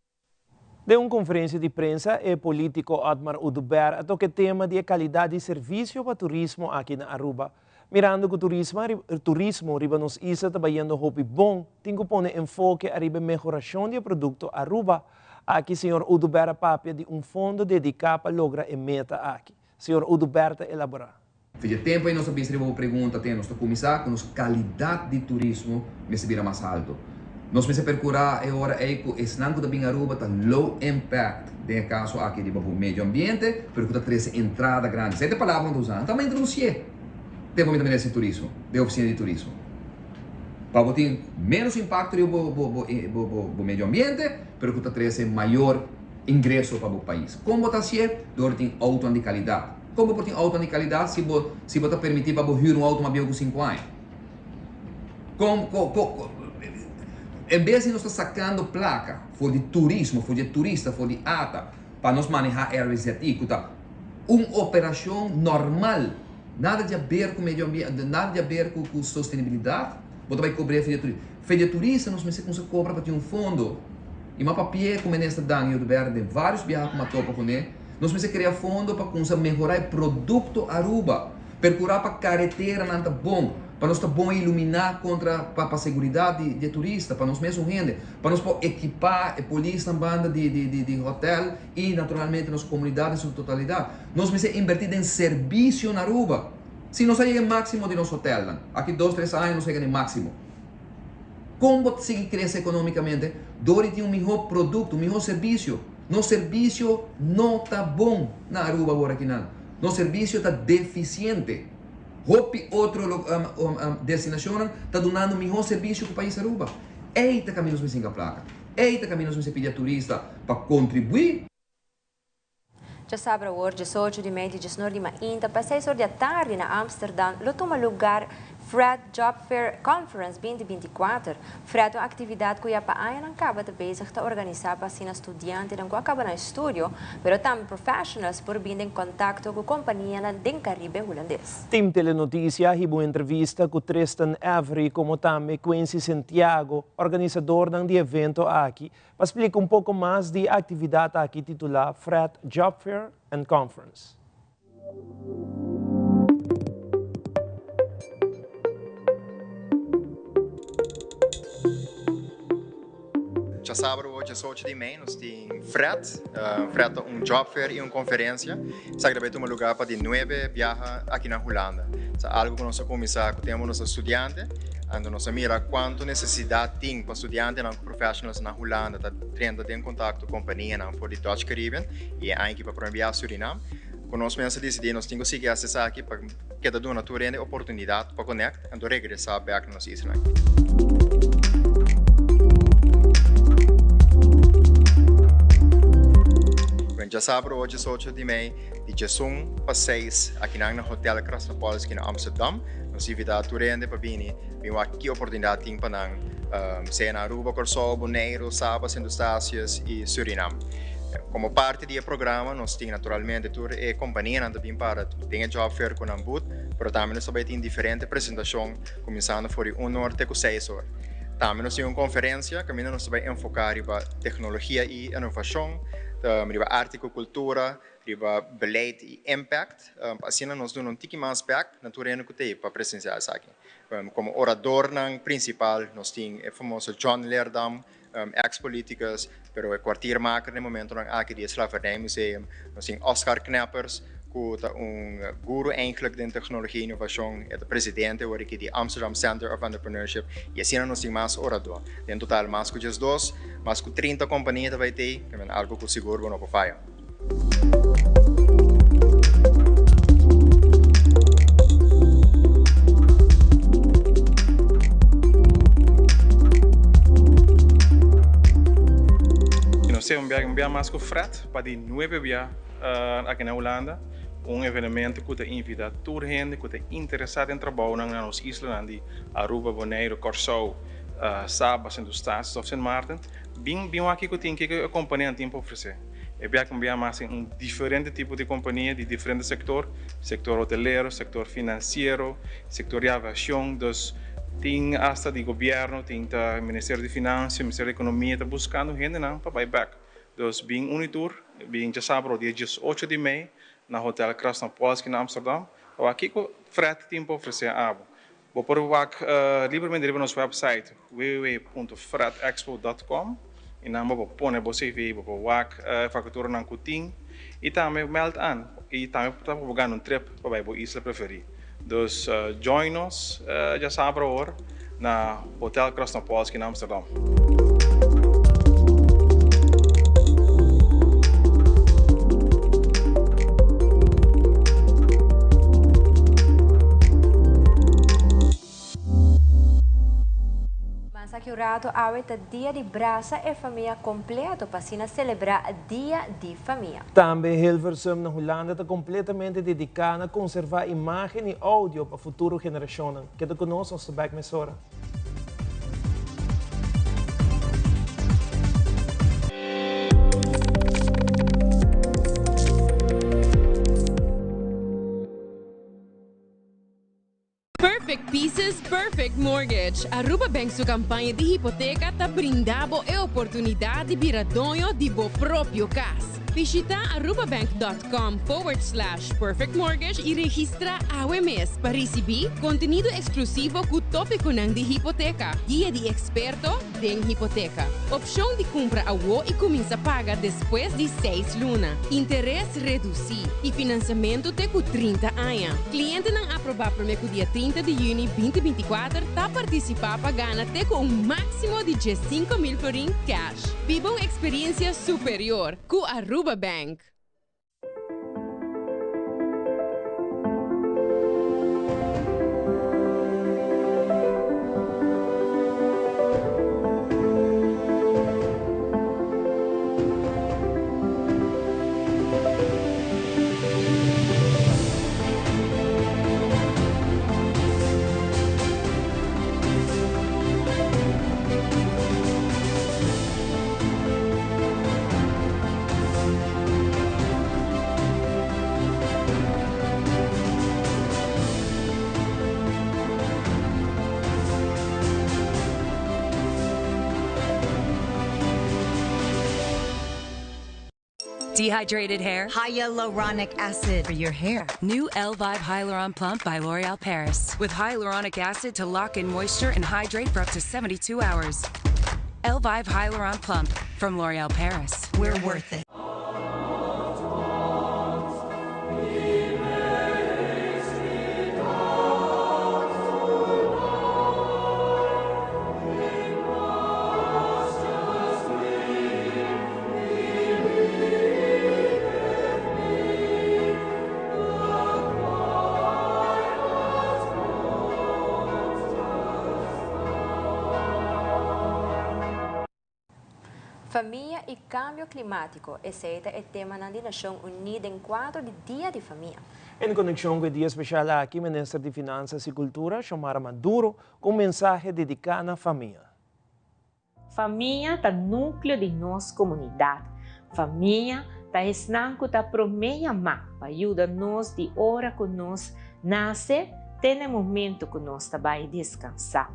Den un konferensia di prensa e polítiko Otmar Oduber a toka e tema di e kalidat di servisio pa turismo aki na Aruba. Mirando ku turismo riba nos isla ta bayendo hopi bon, tin ku pone enfoke ariba e mehorashon di e produkto Aruba. Aki señor Oduber a papia di un fondo dediká pa logra e meta aki. Señor Oduber ta elaborá. Fe dje tempu ei nos a bisa riba bo pregunta te nos ta kuminsá ku nos kalidat di turismo mester bira mas haltu. Nos mester perkurá e ora ei ku esnan ku ta bin Aruba ta low impact den e kaso aki riba bo medio ambiente pero ku ta trese entrada grandi. Esei ta e palabra ku nan ta usa. Nan ta ama introdusié tempu mi ta minister di turismo den ofisina di turismo. Pa bo tin ménos impakto riba bo medio ambiente pero ku ta trese mayor ingreso pa bo pais. Kon bo ta hasié? Dor di tin outonan di kalidat. Kon bo por tin outonan di kalidat si bo si bo ta permití pa bo hür un outo mas bieu ku sinku aña? Kon ko ko En bes di nos ta sakando plaka for di turismo, for di e turista, for di ata pa nos manehá RZI ku ta un operashon normal, nada di haber ku medio ambiente, nada di haber ku ku sostenibilidat, bo ta bai kobr'é for di e turista. For di e turista nos mester kumsa kobra pa tin un fondo. I m'a papi'é ku Minister Dangui Oduber den vários biaha ku m'a topa kuné. Nos mester krea fondo pa kumsa mehorá e produkto Aruba, perkurá pa kareteranan ta bon, pa nos ta bon iluminá kontra pa pa seguridat di di e turista, pa nos mesun hende, pa nos por ekipá e polisnan banda di di di di hotèl i naturalmente nos komunidat den su totalidat. Nos mester inbertí den servisio na Aruba. Si nos a yega e máksimo di nos hotèlnan, aki dos tres aña nos a yega na e máksimo. Kon bo ta sigui krese ekonomikamente? Dor di tin un mihó produkto, un mihó servisio. Nos servisio no ta bon na Aruba awor akinan. Nos servisio ta defisiente. Hopi otro destinashonnan ta dunando mihó servisio ku pais Aruba. Ei ta kaminda nos mester hinka plaka. Ei ta kaminda nos mester pidi a turista pa kontribuí. Djasabra awor, diesocho di mei di diesnor di mainta pa seis or di atardi na Amsterdam lo tuma lugar Fred Job Fair Conference 2024. Fred ta un actividad cu ya pa añanan caba ta bezig ta organisa pa asina studiantenan cu a caba nan estudio, pero tambe professionals por bin den contacto cu companianan den Caribe Hulandes. Team Telenoticia a hiba un entrevista cu Tristan Avery como tambe Quincy Santiago, organisadornan di evento aki, Pa splika un poko mas di e aktividat aki titulá Fred Job Fair and Conference. Djasabra ocho es ocho di mei nos tin Fred. Fred ta un job fair y un conferencia. Esaki ta bay tuma lugar pa di nuebe biaha aki na Hulanda. Sa algo cu nos a cuminsa cu tempo nos ta studiante. Anto nos a mira cuanto necesidad tin pa studiantenan cu Professionals na Hulanda ta drenta den kontakto ku kompanianan for di Dutch Caribbean i e aña aki pa prome biaha Surinam. Ku nos mester disidí nos tin ku sigui hasi esaki pa keda duna tur hende oportunidat pa konekt anto regresá bèk na nos isla. Bueno, djasabra ocho es ocho di mei di djesun pa seis akinan na Hotel Krasnapolsky na Amsterdam. Nos invitá tur hende pa bini bin wak ki oportunidat tin pa nan. Sea na Aruba, Kòrsou, Boneiru, Saba, Sint Eustatius i Surinam. Komo parti di e programa nos tin naturalmente tur e kompanianan ta bin para den e job fair ku nan booth, pero tambe nos ta bai tin diferente presentashon kuminsando for di un or te ku seis or. Tambe nos tin un konferensia kaminda nos ta bai enfoká riba teknologia i inovashon, riba arte ku kultura, riba beleid i impact, pa asina nos duna un tiki mas bèk na tur hende ku ta ei pa presensiá esaki. Komo oradornan prinsipal nos tin e famoso John Leerdam, ex politicus, pero e kwartiermaker na e momentonan aki di e Slavernijmuseum. Nos tin Oscar Kneppers, ku ta un guru eigenlijk den teknologia i inovashon, e ta presidente awor aki di Amsterdam Center of Entrepreneurship, i asina nos tin mas orador. Den total mas ku diesdos, mas ku 30 kompania ta bai tei, ke men algu ku sigur bo no por faya. No sé, un bia un bia mas ku Fred pa di nuebe bia aki na Hulanda, un evenemento ku ta invita tur hende ku ta interesá den trabounan na nos islanan di Aruba, Boneiru, Kòrsou, Saba, Sint Eustatius òf Sint Maarten. Bin bin wak kiko tin, kiko e kompanianan tin pa ofresé. E biaha un biaha mas tin un diferente tipo di kompania di diferente sektor, sektor hotelero, sektor finansiero, sektor di aviashon, dus tin asta di gobièrnu, tin ta Ministerio di Finansia, Ministerio di Ekonomia ta buskando hendenan pa bai bèk. Dus bin uni tur, bin djasabro dia 18 di mei na Hotel Krasnapolsky na Amsterdam pa wak kiko Fred tin pa ofresé abo. Bo por wak libremente riba nos website www.fredexpo.com i nan bo por pone bo CV, bo por wak e vakaturanan ku tin i tambe meld an i tambe ta por gana un trip pa bai bo isla preferí. Dus join nos djasabra awor na Hotel Krasnapolsky na Amsterdam. Mas aki un rato awe ta dia di brasa e famia completo pa asina celebra Dia di Famia. Tambe Hilversum na Hulanda ta completamente dedica na conserva imagen y audio pa futuro generacionnan. Keda cu nos, nos ta bek mesora. Perfect Pieces, Perfect Mortgage. Aruba Bank su campaña di hipoteca ta brinda bo e oportunidad di bira doño di bo propio cas. Bishita arubabank.com forward slash perfectmortgage y registra awe mes pa ricibi contenido exclusivo cu topiconan di hipoteca, guia di experto den hipoteca, opcion di cumpra awo y cuminsa paga despues di seis luna, interes reduci y financiamento te cu 30 aña. Clientenan aproba prome cu dia 30 di juni 2024 ta participa pa gana te cu un maximo di 15,000 florin cash. Biba un experiencia superior cu Aruba Bank. Dehydrated hair? Hyaluronic acid for your hair. New Elvive Hyaluron Plump by L'Oreal Paris. With hyaluronic acid to lock in moisture and hydrate for up to 72 hours. Elvive Hyaluron Plump from L'Oreal Paris. We're worth it. Famia y cambio climatico, esey ta e temanan di Nacion Uni den cuadro di Dia di Famia. En conexion cu e dia special aki, Minister di Finanzas y Cultura, Xiomara Maduro, cu un mensahe dedica na famia. Famia ta núkleo di nos komunidat. Famia ta esnan ku ta promé yamá pa yuda nos di ora ku nos nase te na e momento ku nos ta bai deskansá.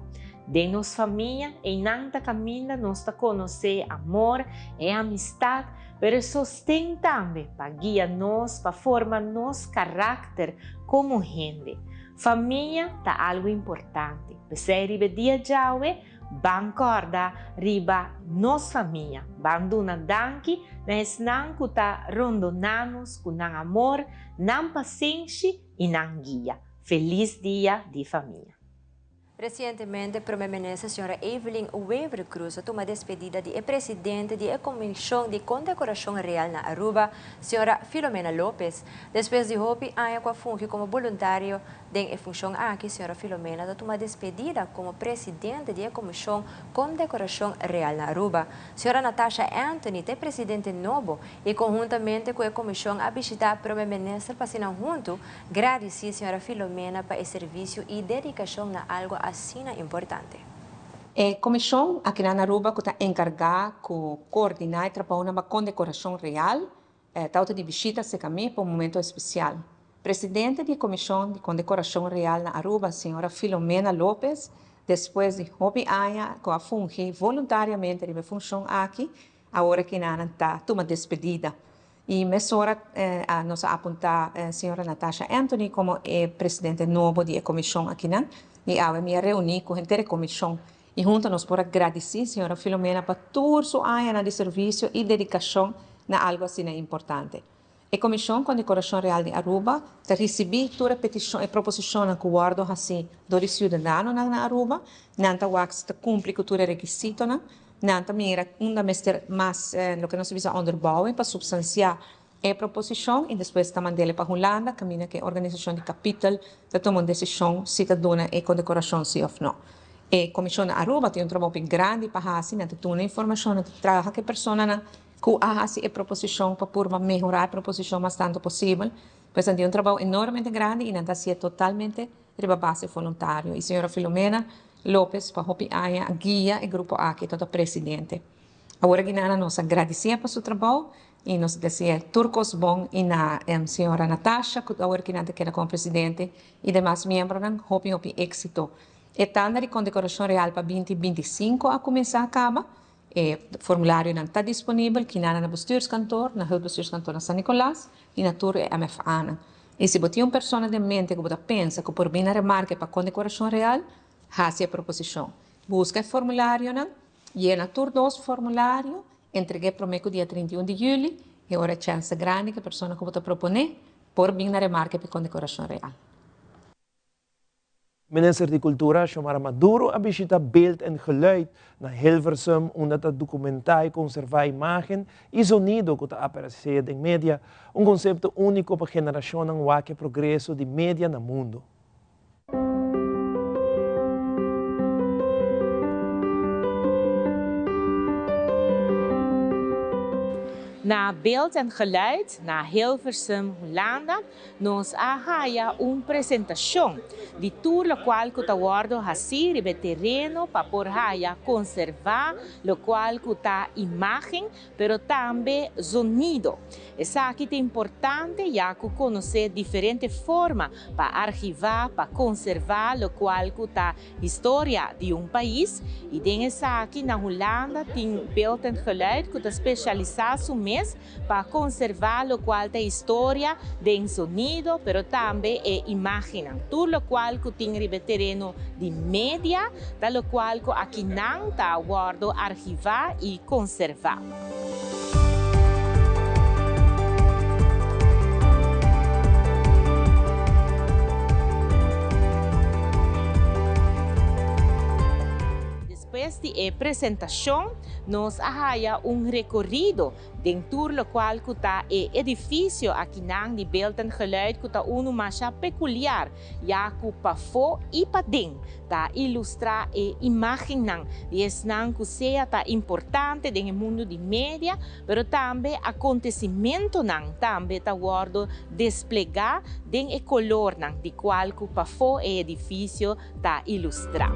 Den nos famia, einan ta kaminda nos ta konosé e amor, e amistat, pero e sosten tambe pa guia nos, pa forma nos karakter komo hende. Famia ta algu importante. P'esei riba e dia djawe, Ban kòrda riba nos famia. Ban duna danki na esnan ku ta rondoná nos ku nan amor, nan pasenshi i nan guia. Felis Dia di Famia! Resientemente Prome Minister Sra. Evelyn Wever-Croes a tuma despedida di e presidente di e Comision di Condecoracion Real na Aruba, Sra. Filomena Lopez. Despues di hopi aña cu a fungi como boluntario Den e funshon aki señora Filomena ta tuma despedida komo presidente di e Komishon Kondekorashon Real na Aruba. Señora Natasha Anthony ta e presidente nobo i konhuntamente ku e komishon a bishitá Prome Minister pa asina huntu gradisí señora Filomena pa e servisio i dedikashon na algu asina importante. E komishon akinan na Aruba ku ta enkargá ku koordiná e trabounan pa Kondekorashon Real Tawata di bishita serka mi pa un momento especial. Presidente di e Comision di Condecoracion Real na Aruba, señora Filomena Lopez, despues di hopi aña cu a fungi voluntariamente riba e funcion aki, awor aki nan ta tuma despedida. Y mesora nos a apunta señora Natasha Anthony como e presidente nobo di e comision akinan y awe mi a reuni cu henter e comision Y hunto nos por a gradici Señora Filomena pa tur su añanan di servicio y dedicacion na algo asina importante. E Comision Condecoracion Real di Aruba ta ricibi tur e peticion e proposicionnan cu wordo haci dor di ciudadanonan na Aruba. Nan ta wak si ta cumpli cu tur e requisitonan. Nan ta mira unda mester mas loke nos ta bisa onderbouwing pa substancia e proposicion y despues ta mandele pa Hulanda caminda cu e organisacion di kapitel ta tuma un decision si ta duna e condecoracion si of no. E comision na Aruba tin un trabou bien grandi pa haci, nan ta duna informacion, nan ta traha cu e personanan cu a haci e proposicion pa purba mehora e proposicion mas tanto posibel. Pues nan tin un trabou enormemente grandi y nan ta hacié totalmente riba base voluntario. Y señora Filomena Lopez pa hopi aña a guia e grupo aki tot a presidente. Awor aki nana nos a gradicié pa su trabou y nos a dese'é tur cos bon y na señora Natasha cu awor aki nan ta keda como presidente y demas miembronan hopi hopi exito. E tanda di condecoracion real pa binti 25 a cuminsa caba. E formularionan ta disponibel ki nana na bestuurskantoor, na hulpbestuurskantoor na San Nicolas y na tur e MFAnan. Y si bo tin un persona den mente cu bo ta pensa cu por bin na remarke pa condecoracion real, haci e proposicion. Busca e formularionan. Yena tur dos formulario, entreg'é promé ku dia 31 di yüli i ora e chèns ta grandi ku e persona ku bo ta proponé por bin na remarke p'e kondekorashon real. Minister di Kultura Xiomara Maduro a bishita Beeld en Geluid na Hilversum unda ta dokumentá i konservá imágen i zonido ku ta aparesé den media, un konsepto úniko pa generashonnan wak e progreso di media na mundu. Na Beeld en Geluid na Hilversum, Hulanda, nos a haya un presentacion di tur locual cu ta wordo haci riba e tereno pa por haya conserva locual cu ta imagen pero tambe zonido. Esaki ta importante ya cu conoce diferente forma pa archiva, pa conserva locual cu ta historia di un pais y den esaki na Hulanda tin Beeld en Geluid cu ta specialisa su mes pa conserva locual ta historia den zonido pero tambe e imagennan. Tur locual cu tin riba e tereno di media ta locual cu akinan ta wordo archiva y conserva. Despues di e presentacion nos a haya un recorido Den tur locual cu ta e edificio akinan di Beeld en Geluid cu ta unu masha peculiar, ya cu pafó y paden ta ilustra e imagennan di esnan cu sea ta importante den e mundo di media, pero tambe acontecimentonan tambe ta wordo desplega den e colornan di cual cu pafó e edificio ta ilustrá.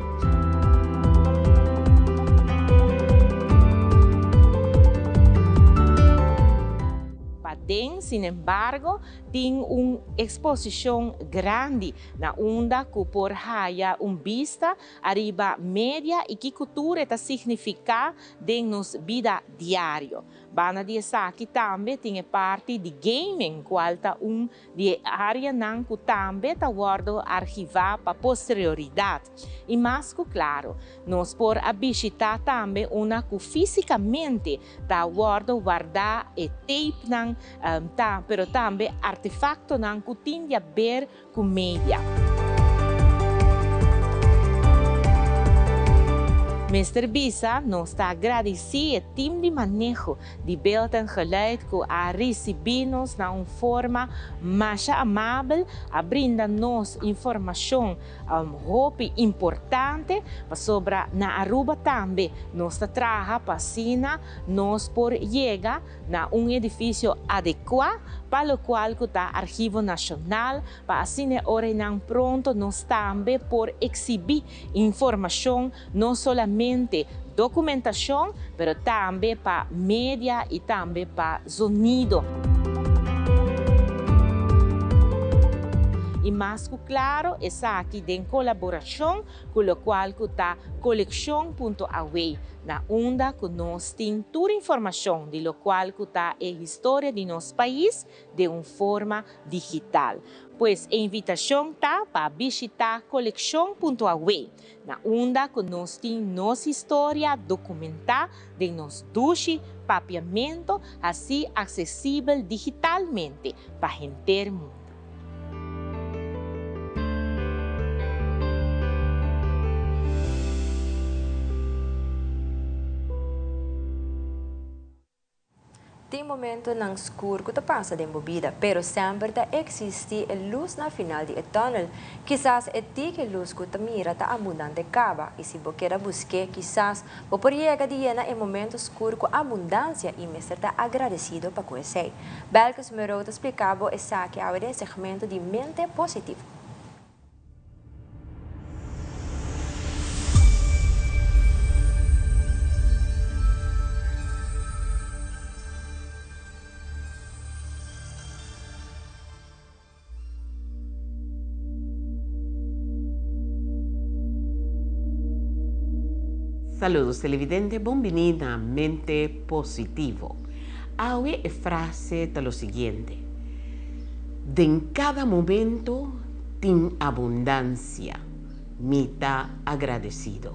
Paden, sinembargo, tin un exposicion grandi na unda cu por haya un bista ariba media y kico tur e ta significa den nos bida diario. Banda di esaki tambe tin e parti di gaming cual ta un di e areanan cu tambe ta wordo archiva pa posterioridad. Y mas cu claro, nos por a bishita tambe una cu fisicamente ta wordo warda e tapenan ta pero tambe artefactonan cu tin di haber cu media. Mester bisa nos ta agradeci e team di maneho di Beeld en Geluid cu a ricibi nos na un forma masha amabel, a brinda nos informacion hopi importante pasobra na Aruba tambe nos ta traha pa asina nos por yega na un edificio adecua pa locual cu ta Archivo Nacional pa asina e ora eynan pronto nos tambe por exhibi informacion no solamente documentacion pero tambe pa media y tambe pa zonido. Y mas cu claro esaki den colaboracion cu locual cu ta Coleccion punto Away na unda cu nos tin tur informacion di locual cu ta e historia di nos pais den un forma digital. Pues e invitacion ta pa bishita Coleccion punto Away na unda cu nos tin nos historia documenta den nos dushi papiamento haci accesibel digitalmente pa henter mundo. Tin momentonan skur ku ta pasa den bo bida, pero semper ta eksistí e lus na final di e tùnel. Kisas e tiki lus ku ta mira ta abundante kaba, i si bo keda busk'é, kisas bo por yega di yena e momento skur ku abundansia i mester ta agradesido pa ku esei. Belkis Murrow ta splika bo esaki awe den e segmento di Mente Positivo. Saludos televidente, bon bini na Mente Positivo. Awe e frase ta lo siguiente, Den cada momento tin abundancia, mi ta agradecido.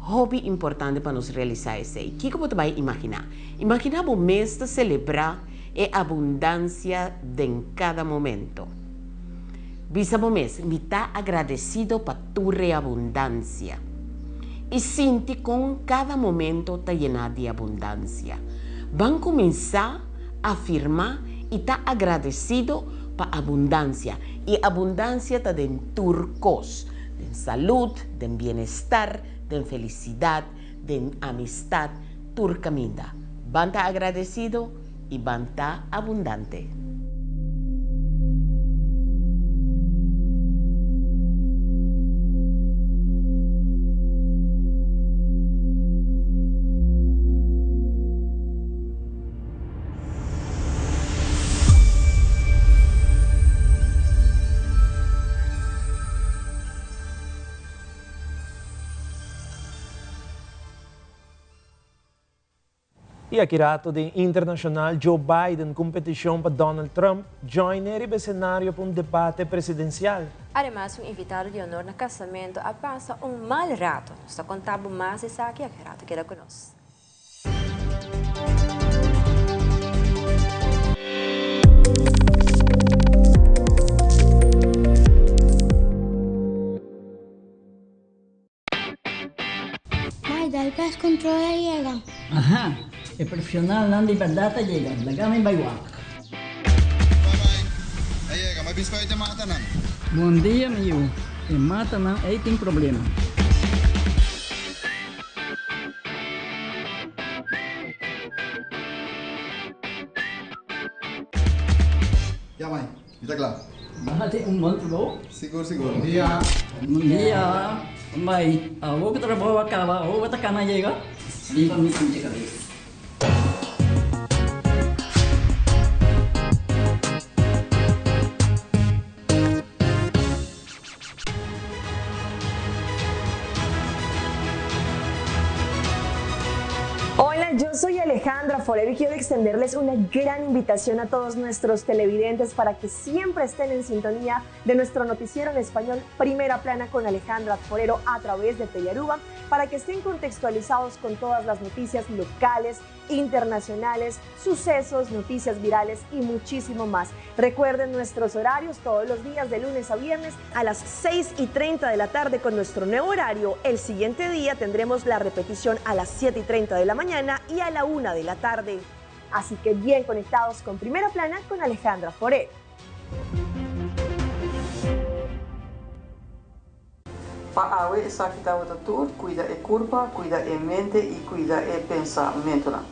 Hopi importante pa nos realisa esey. Kico bo ta bay imagina? Imagina bo mes ta celebra e abundancia den cada momento. Bisa bo mes, Mi ta agradecido pa tur e abundancia. I sinti con cada momento ta yená di abundancia. Ban cuminsá afirmá i ta agradecido pa abundancia. I abundancia ta den tur cos, den salud, den bienestar, den felicidad, den amistad, tur caminda. Ban ta agradecido i ban ta abundante. Y aki rato den internacional Joe Biden cu un peticion pa Donald Trump join e riba escenario pa un debate presidencial. Ademas un invitado di honor na casamento a pasa un mal rato. Nos ta conta bo mas esaki aki rato. Keda cu nos. Mai, dal cas control a yega. Aha, e profesionalnan di berdad a yega. Laga mi bai wak. Bye bye. A yega, mi a biscoit e matanan. Bon dia, mi yu. E matanan ei tin problema. Ya, mai. Mi ta kla. Nan a tin un bon trabou. Sigur, sigur. Bon dia. Bon dia. Bai, awor ku trabou a kaba, awor bo ta kana yega? Liba mi punta kabes. yo soy Alejandra Forero y quiero extenderles una gran invitación a todos nuestros televidentes para que siempre estén en sintonía de nuestro noticiero en español Primera Plana con Alejandra Forero a través de Telearuba, para que estén contextualizados con todas las noticias locales, internacionales, sucesos, noticias virales y muchísimo más. Recuerden nuestros horarios todos los días de lunes a viernes a las 6 y 30 de la tarde con nuestro nuevo horario. El siguiente día tendremos la repetición a las 7 y 30 de la mañana y a la 1 de la tarde. Así que bien conectados con Primera Plana con Alejandra Forero. Pa awe esaki tabata tur, cuida e curpa, cuida e mente y cuida e pensamentonan.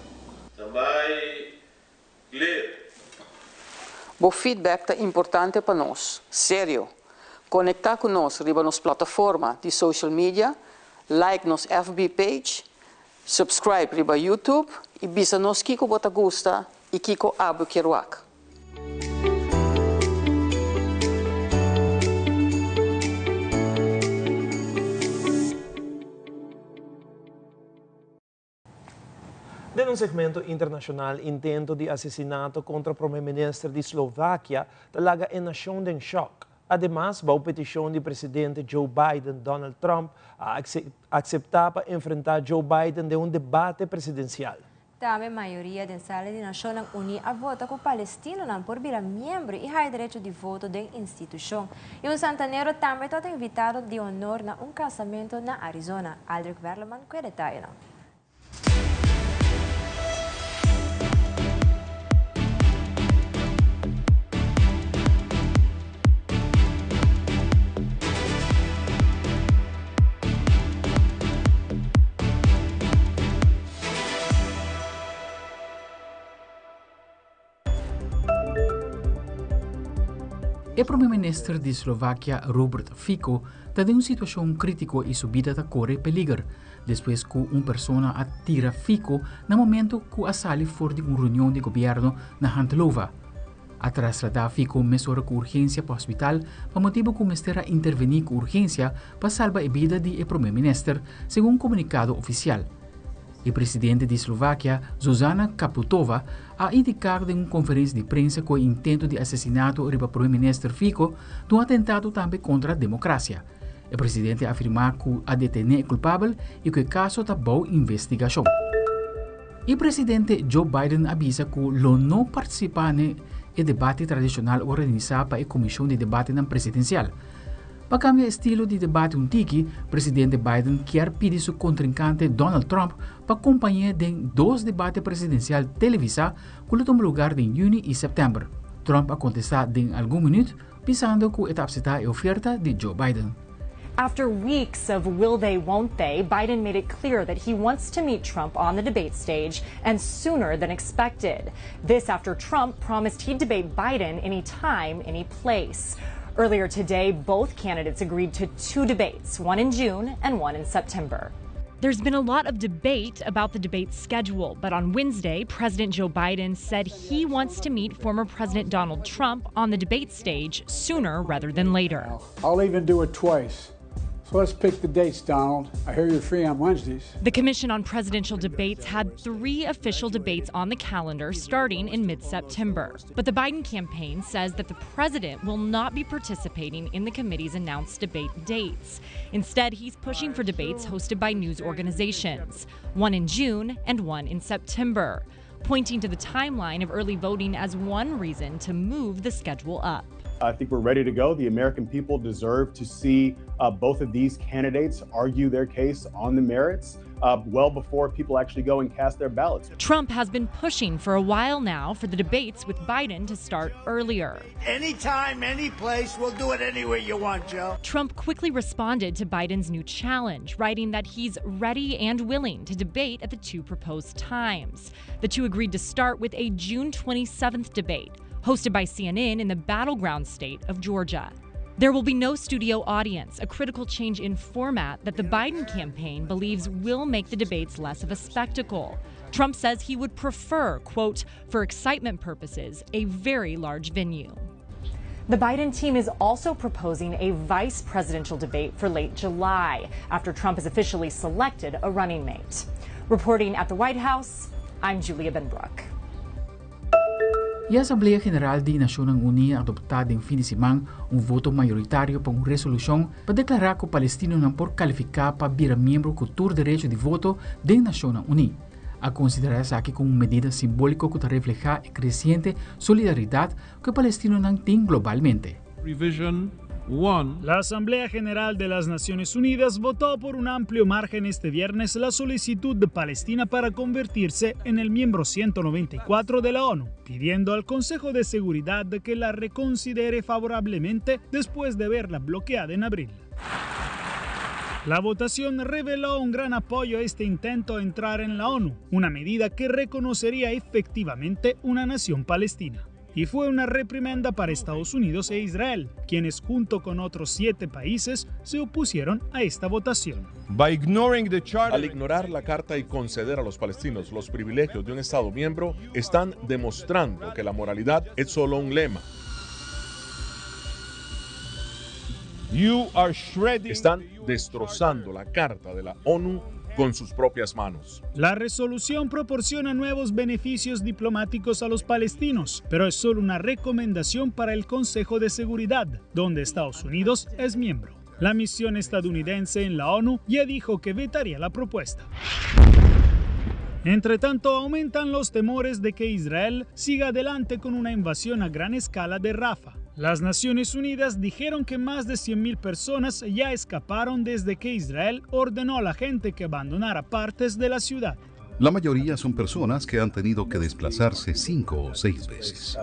Ta bai clear. Bo feedback ta importante pa nos. Serio! Conecta cu nos riba nos plataforma di social media, like nos FB page, subscribe riba YouTube y bisa nos kico bo ta gusta y kico abo kier wak. Den un segmento internashonal, intento di asesinato kontra prome minister di Slovakia ta laga e nashon den shòk. Ademas, bou petishon di presidente Joe Biden, Donald Trump a akseptá pa enfrentá Joe Biden den un debate presidensial. Tambe mayoria den Sala di Nashonnan Uní a vota ku palestinonan por bira miembro i haya derecho di voto den institushon. I un santanero tambe tabata invitado di honor na un kasamentu na Arizona. Aldrich Werleman ku e detayenan. E prome minister di Slovakia Robert Fico ta den un situacion critico y su bida ta core peliger despues cu un persona a tira Fico na momento cu a sali for di un reunion di gobierno na Handlova. A trasladá Fico mesora ku urgensia pa hospital pa motibu ku mester a intervení ku urgensia pa salba e bida di e promé minister, segun un komunikado ofisial. E presidente di Slovakia, Zuzana Čaputová, a indiká den un konferensia di prensa ku e intento di asesinato riba promé minister Fico ta un atentado tambe kontra demokrasia. E presidente a afirmá ku a detené e kulpabel i ku e kaso ta bou investigashon. E presidente Joe Biden a bisa ku lo no partisipá n'e e debate tradishonal organisá pa e Komishon di Debatenan Presidensial. Pa kambia estilo di debate un tiki, presidente Biden kier pidi su kontrinkante Donald Trump pa kompañ'é den dos debate presidensial televisá ku lo tuma lugar den yüni i sèptèmber. Trump a kontestá den algun minüt pisando ku e ta apseptá e oferta di Joe Biden. After weeks of will they, won't they, Biden made it clear that he wants to meet Trump on the debate stage and sooner than expected. This after Trump promised he'd debate Biden anytime, any place. Earlier today, both candidates agreed to two debates, one in June and one in September. There's been a lot of debate about the debate schedule, but on Wednesday, President Joe Biden said he wants to meet former President Donald Trump on the debate stage sooner rather than later. I'll even do it twice. So let's pick the dates, Donald. I hear you're free on Wednesdays. The Commission on Presidential Debates had three official debates on the calendar starting in mid September. But the Biden campaign says that the president will not be participating in the committee's announced debate dates. Instead, he's pushing for debates hosted by news organizations, one in June and one in September, pointing to the timeline of early voting as one reason to move the schedule up. I think we're ready to go. The American people deserve to see uh, both of these candidates argue their case on the merits uh, well before people actually go and cast their ballots. Trump has been pushing for a while now for the debates with Biden to start earlier. Anytime, any place, we'll do it anywhere you want, Joe. Trump quickly responded to Biden's new challenge, writing that he's ready and willing to debate at the two proposed times. The two agreed to start with a June 27th debate, hosted by CNN in the battleground state of Georgia. There will be no studio audience, a critical change in format that the Biden campaign believes will make the debates less of a spectacle. Trump says he would prefer, quote, for excitement purposes, a very large venue. The Biden team is also proposing a vice presidential debate for late July, after Trump has officially selected a running mate. Reporting at the White House, I'm Julia Benbrook. E Asamblea General di Nashonnan Uní a adoptá den fin di siman un voto mayoritario pa un resolushon pa deklará ku palestinonan por kalifiká pa bira miembro ku tur derecho di voto den Nashonnan Uní. A konsiderá esaki komo un medida simbóliko ku ta reflehá e kresiente solidaridat ku e palestinonan tin globalmente. Revision 1. La Asamblea General de las Naciones Unidas votó por un amplio margen este viernes la solicitud de Palestina para convertirse en el miembro 194 de la ONU, pidiendo al Consejo de Seguridad que la reconsidere favorablemente después de verla bloqueada en abril. La votación reveló un gran apoyo a este intento de entrar en la ONU, una medida que reconocería efectivamente una nación palestina. Y fue una reprimenda para Estados Unidos e Israel, quienes junto con otros 7 países se opusieron a esta votación. By ignoring the charter, Al ignorar la carta y conceder a los palestinos los privilegios de un Estado miembro, están demostrando que la moralidad es solo un lema. You are shredding Están destrozando la carta de la ONU con sus propias manos. La resolución proporciona nuevos beneficios diplomáticos a los palestinos, pero es solo una recomendación para el Consejo de Seguridad, donde Estados Unidos es miembro. La misión estadounidense en la ONU ya dijo que vetaría la propuesta. Entre tanto, aumentan los temores de que Israel siga adelante con una invasión a gran escala de Rafah. Las Naciones Unidas dijeron que más de 100.000 personas ya escaparon desde que Israel ordenó a la gente que abandonara partes de la ciudad. La mayoría son personas que han tenido que desplazarse 5 o 6 veces.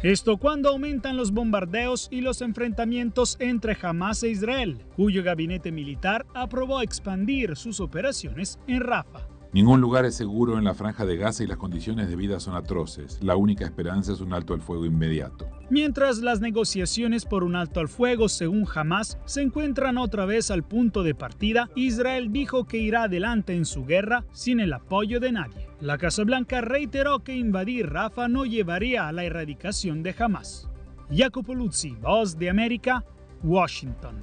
Esto cuando aumentan los bombardeos y los enfrentamientos entre Hamas e Israel, cuyo gabinete militar aprobó expandir sus operaciones en Rafah. Ningún lugar es seguro en la franja de Gaza y las condiciones de vida son atroces. La única esperanza es un alto al fuego inmediato. Mientras las negociaciones por un alto al fuego, según Hamas, se encuentran otra vez al punto de partida, Israel dijo que irá adelante en su guerra sin el apoyo de nadie. La Casa Blanca reiteró que invadir Rafah no llevaría a la erradicación de Hamas. Jacopo Luzzi, Voz de América, Washington.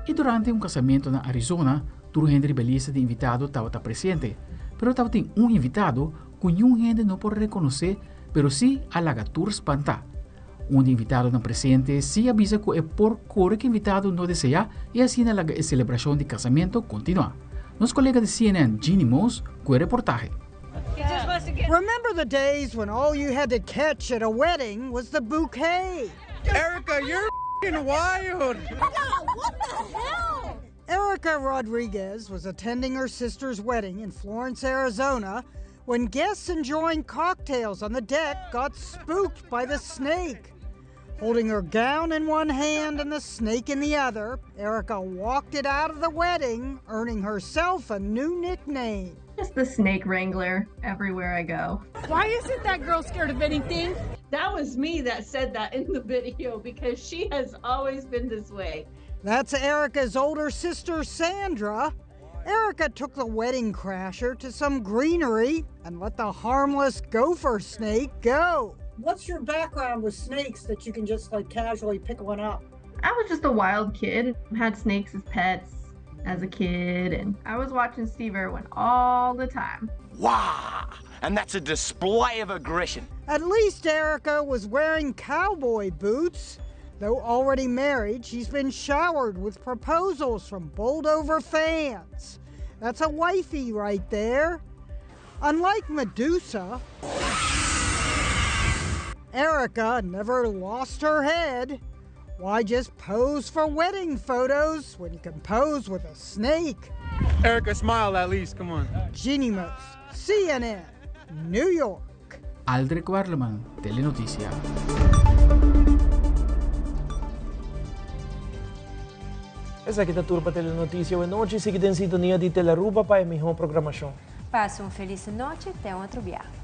Y durante un casamento na Arizona, tur hende riba e lista di invitado tabata presente, pero tabatin un invitado cu niun hende no por reconoce, pero si a laga tur spanta. Un di invitadonan presente si a bisa cu e por core cu invitado no desea y asina laga e celebracion di casamento continua. Nos colega di CNN Jeanne Moos cu e reportahe. Remember the days when all you had to catch at a wedding was the bouquet? Erica, you're f***ing wild! What the hell? Erica Rodriguez was attending her sister's wedding in Florence, Arizona, when guests enjoying cocktails on the deck got spooked by the snake. Holding her gown in one hand and the snake in the other, Erica walked it out of the wedding, earning herself a new nickname. Just the snake wrangler everywhere I go. Why isn't that girl scared of anything? That was me that said that in the video because she has always been this way. That's Erica's older sister, Sandra. Erica took the wedding crasher to some greenery and let the harmless gopher snake go. What's your background with snakes that you can just casually pick one up? I was just a wild kid. Had snakes as pets as a kid, and I was watching Steve Irwin all the time. Wow! And that's a display of aggression. At least Erica was wearing cowboy boots. Though already married, she's been showered with proposals from bowled-over fans. That's a wifey right there. Unlike Medusa, Erica never lost her head. Why just pose for wedding photos when you can pose with a snake? Erica, smile at least, come on. Jeanne Moos, CNN, New York. Aldrich Werleman, Telenoticia. Esaki ta tur pa Telenoticia awe nochi. Sigui den sintonia di Telearuba pa e miho programacion. Pasa un feliz nochi, te otro biaha.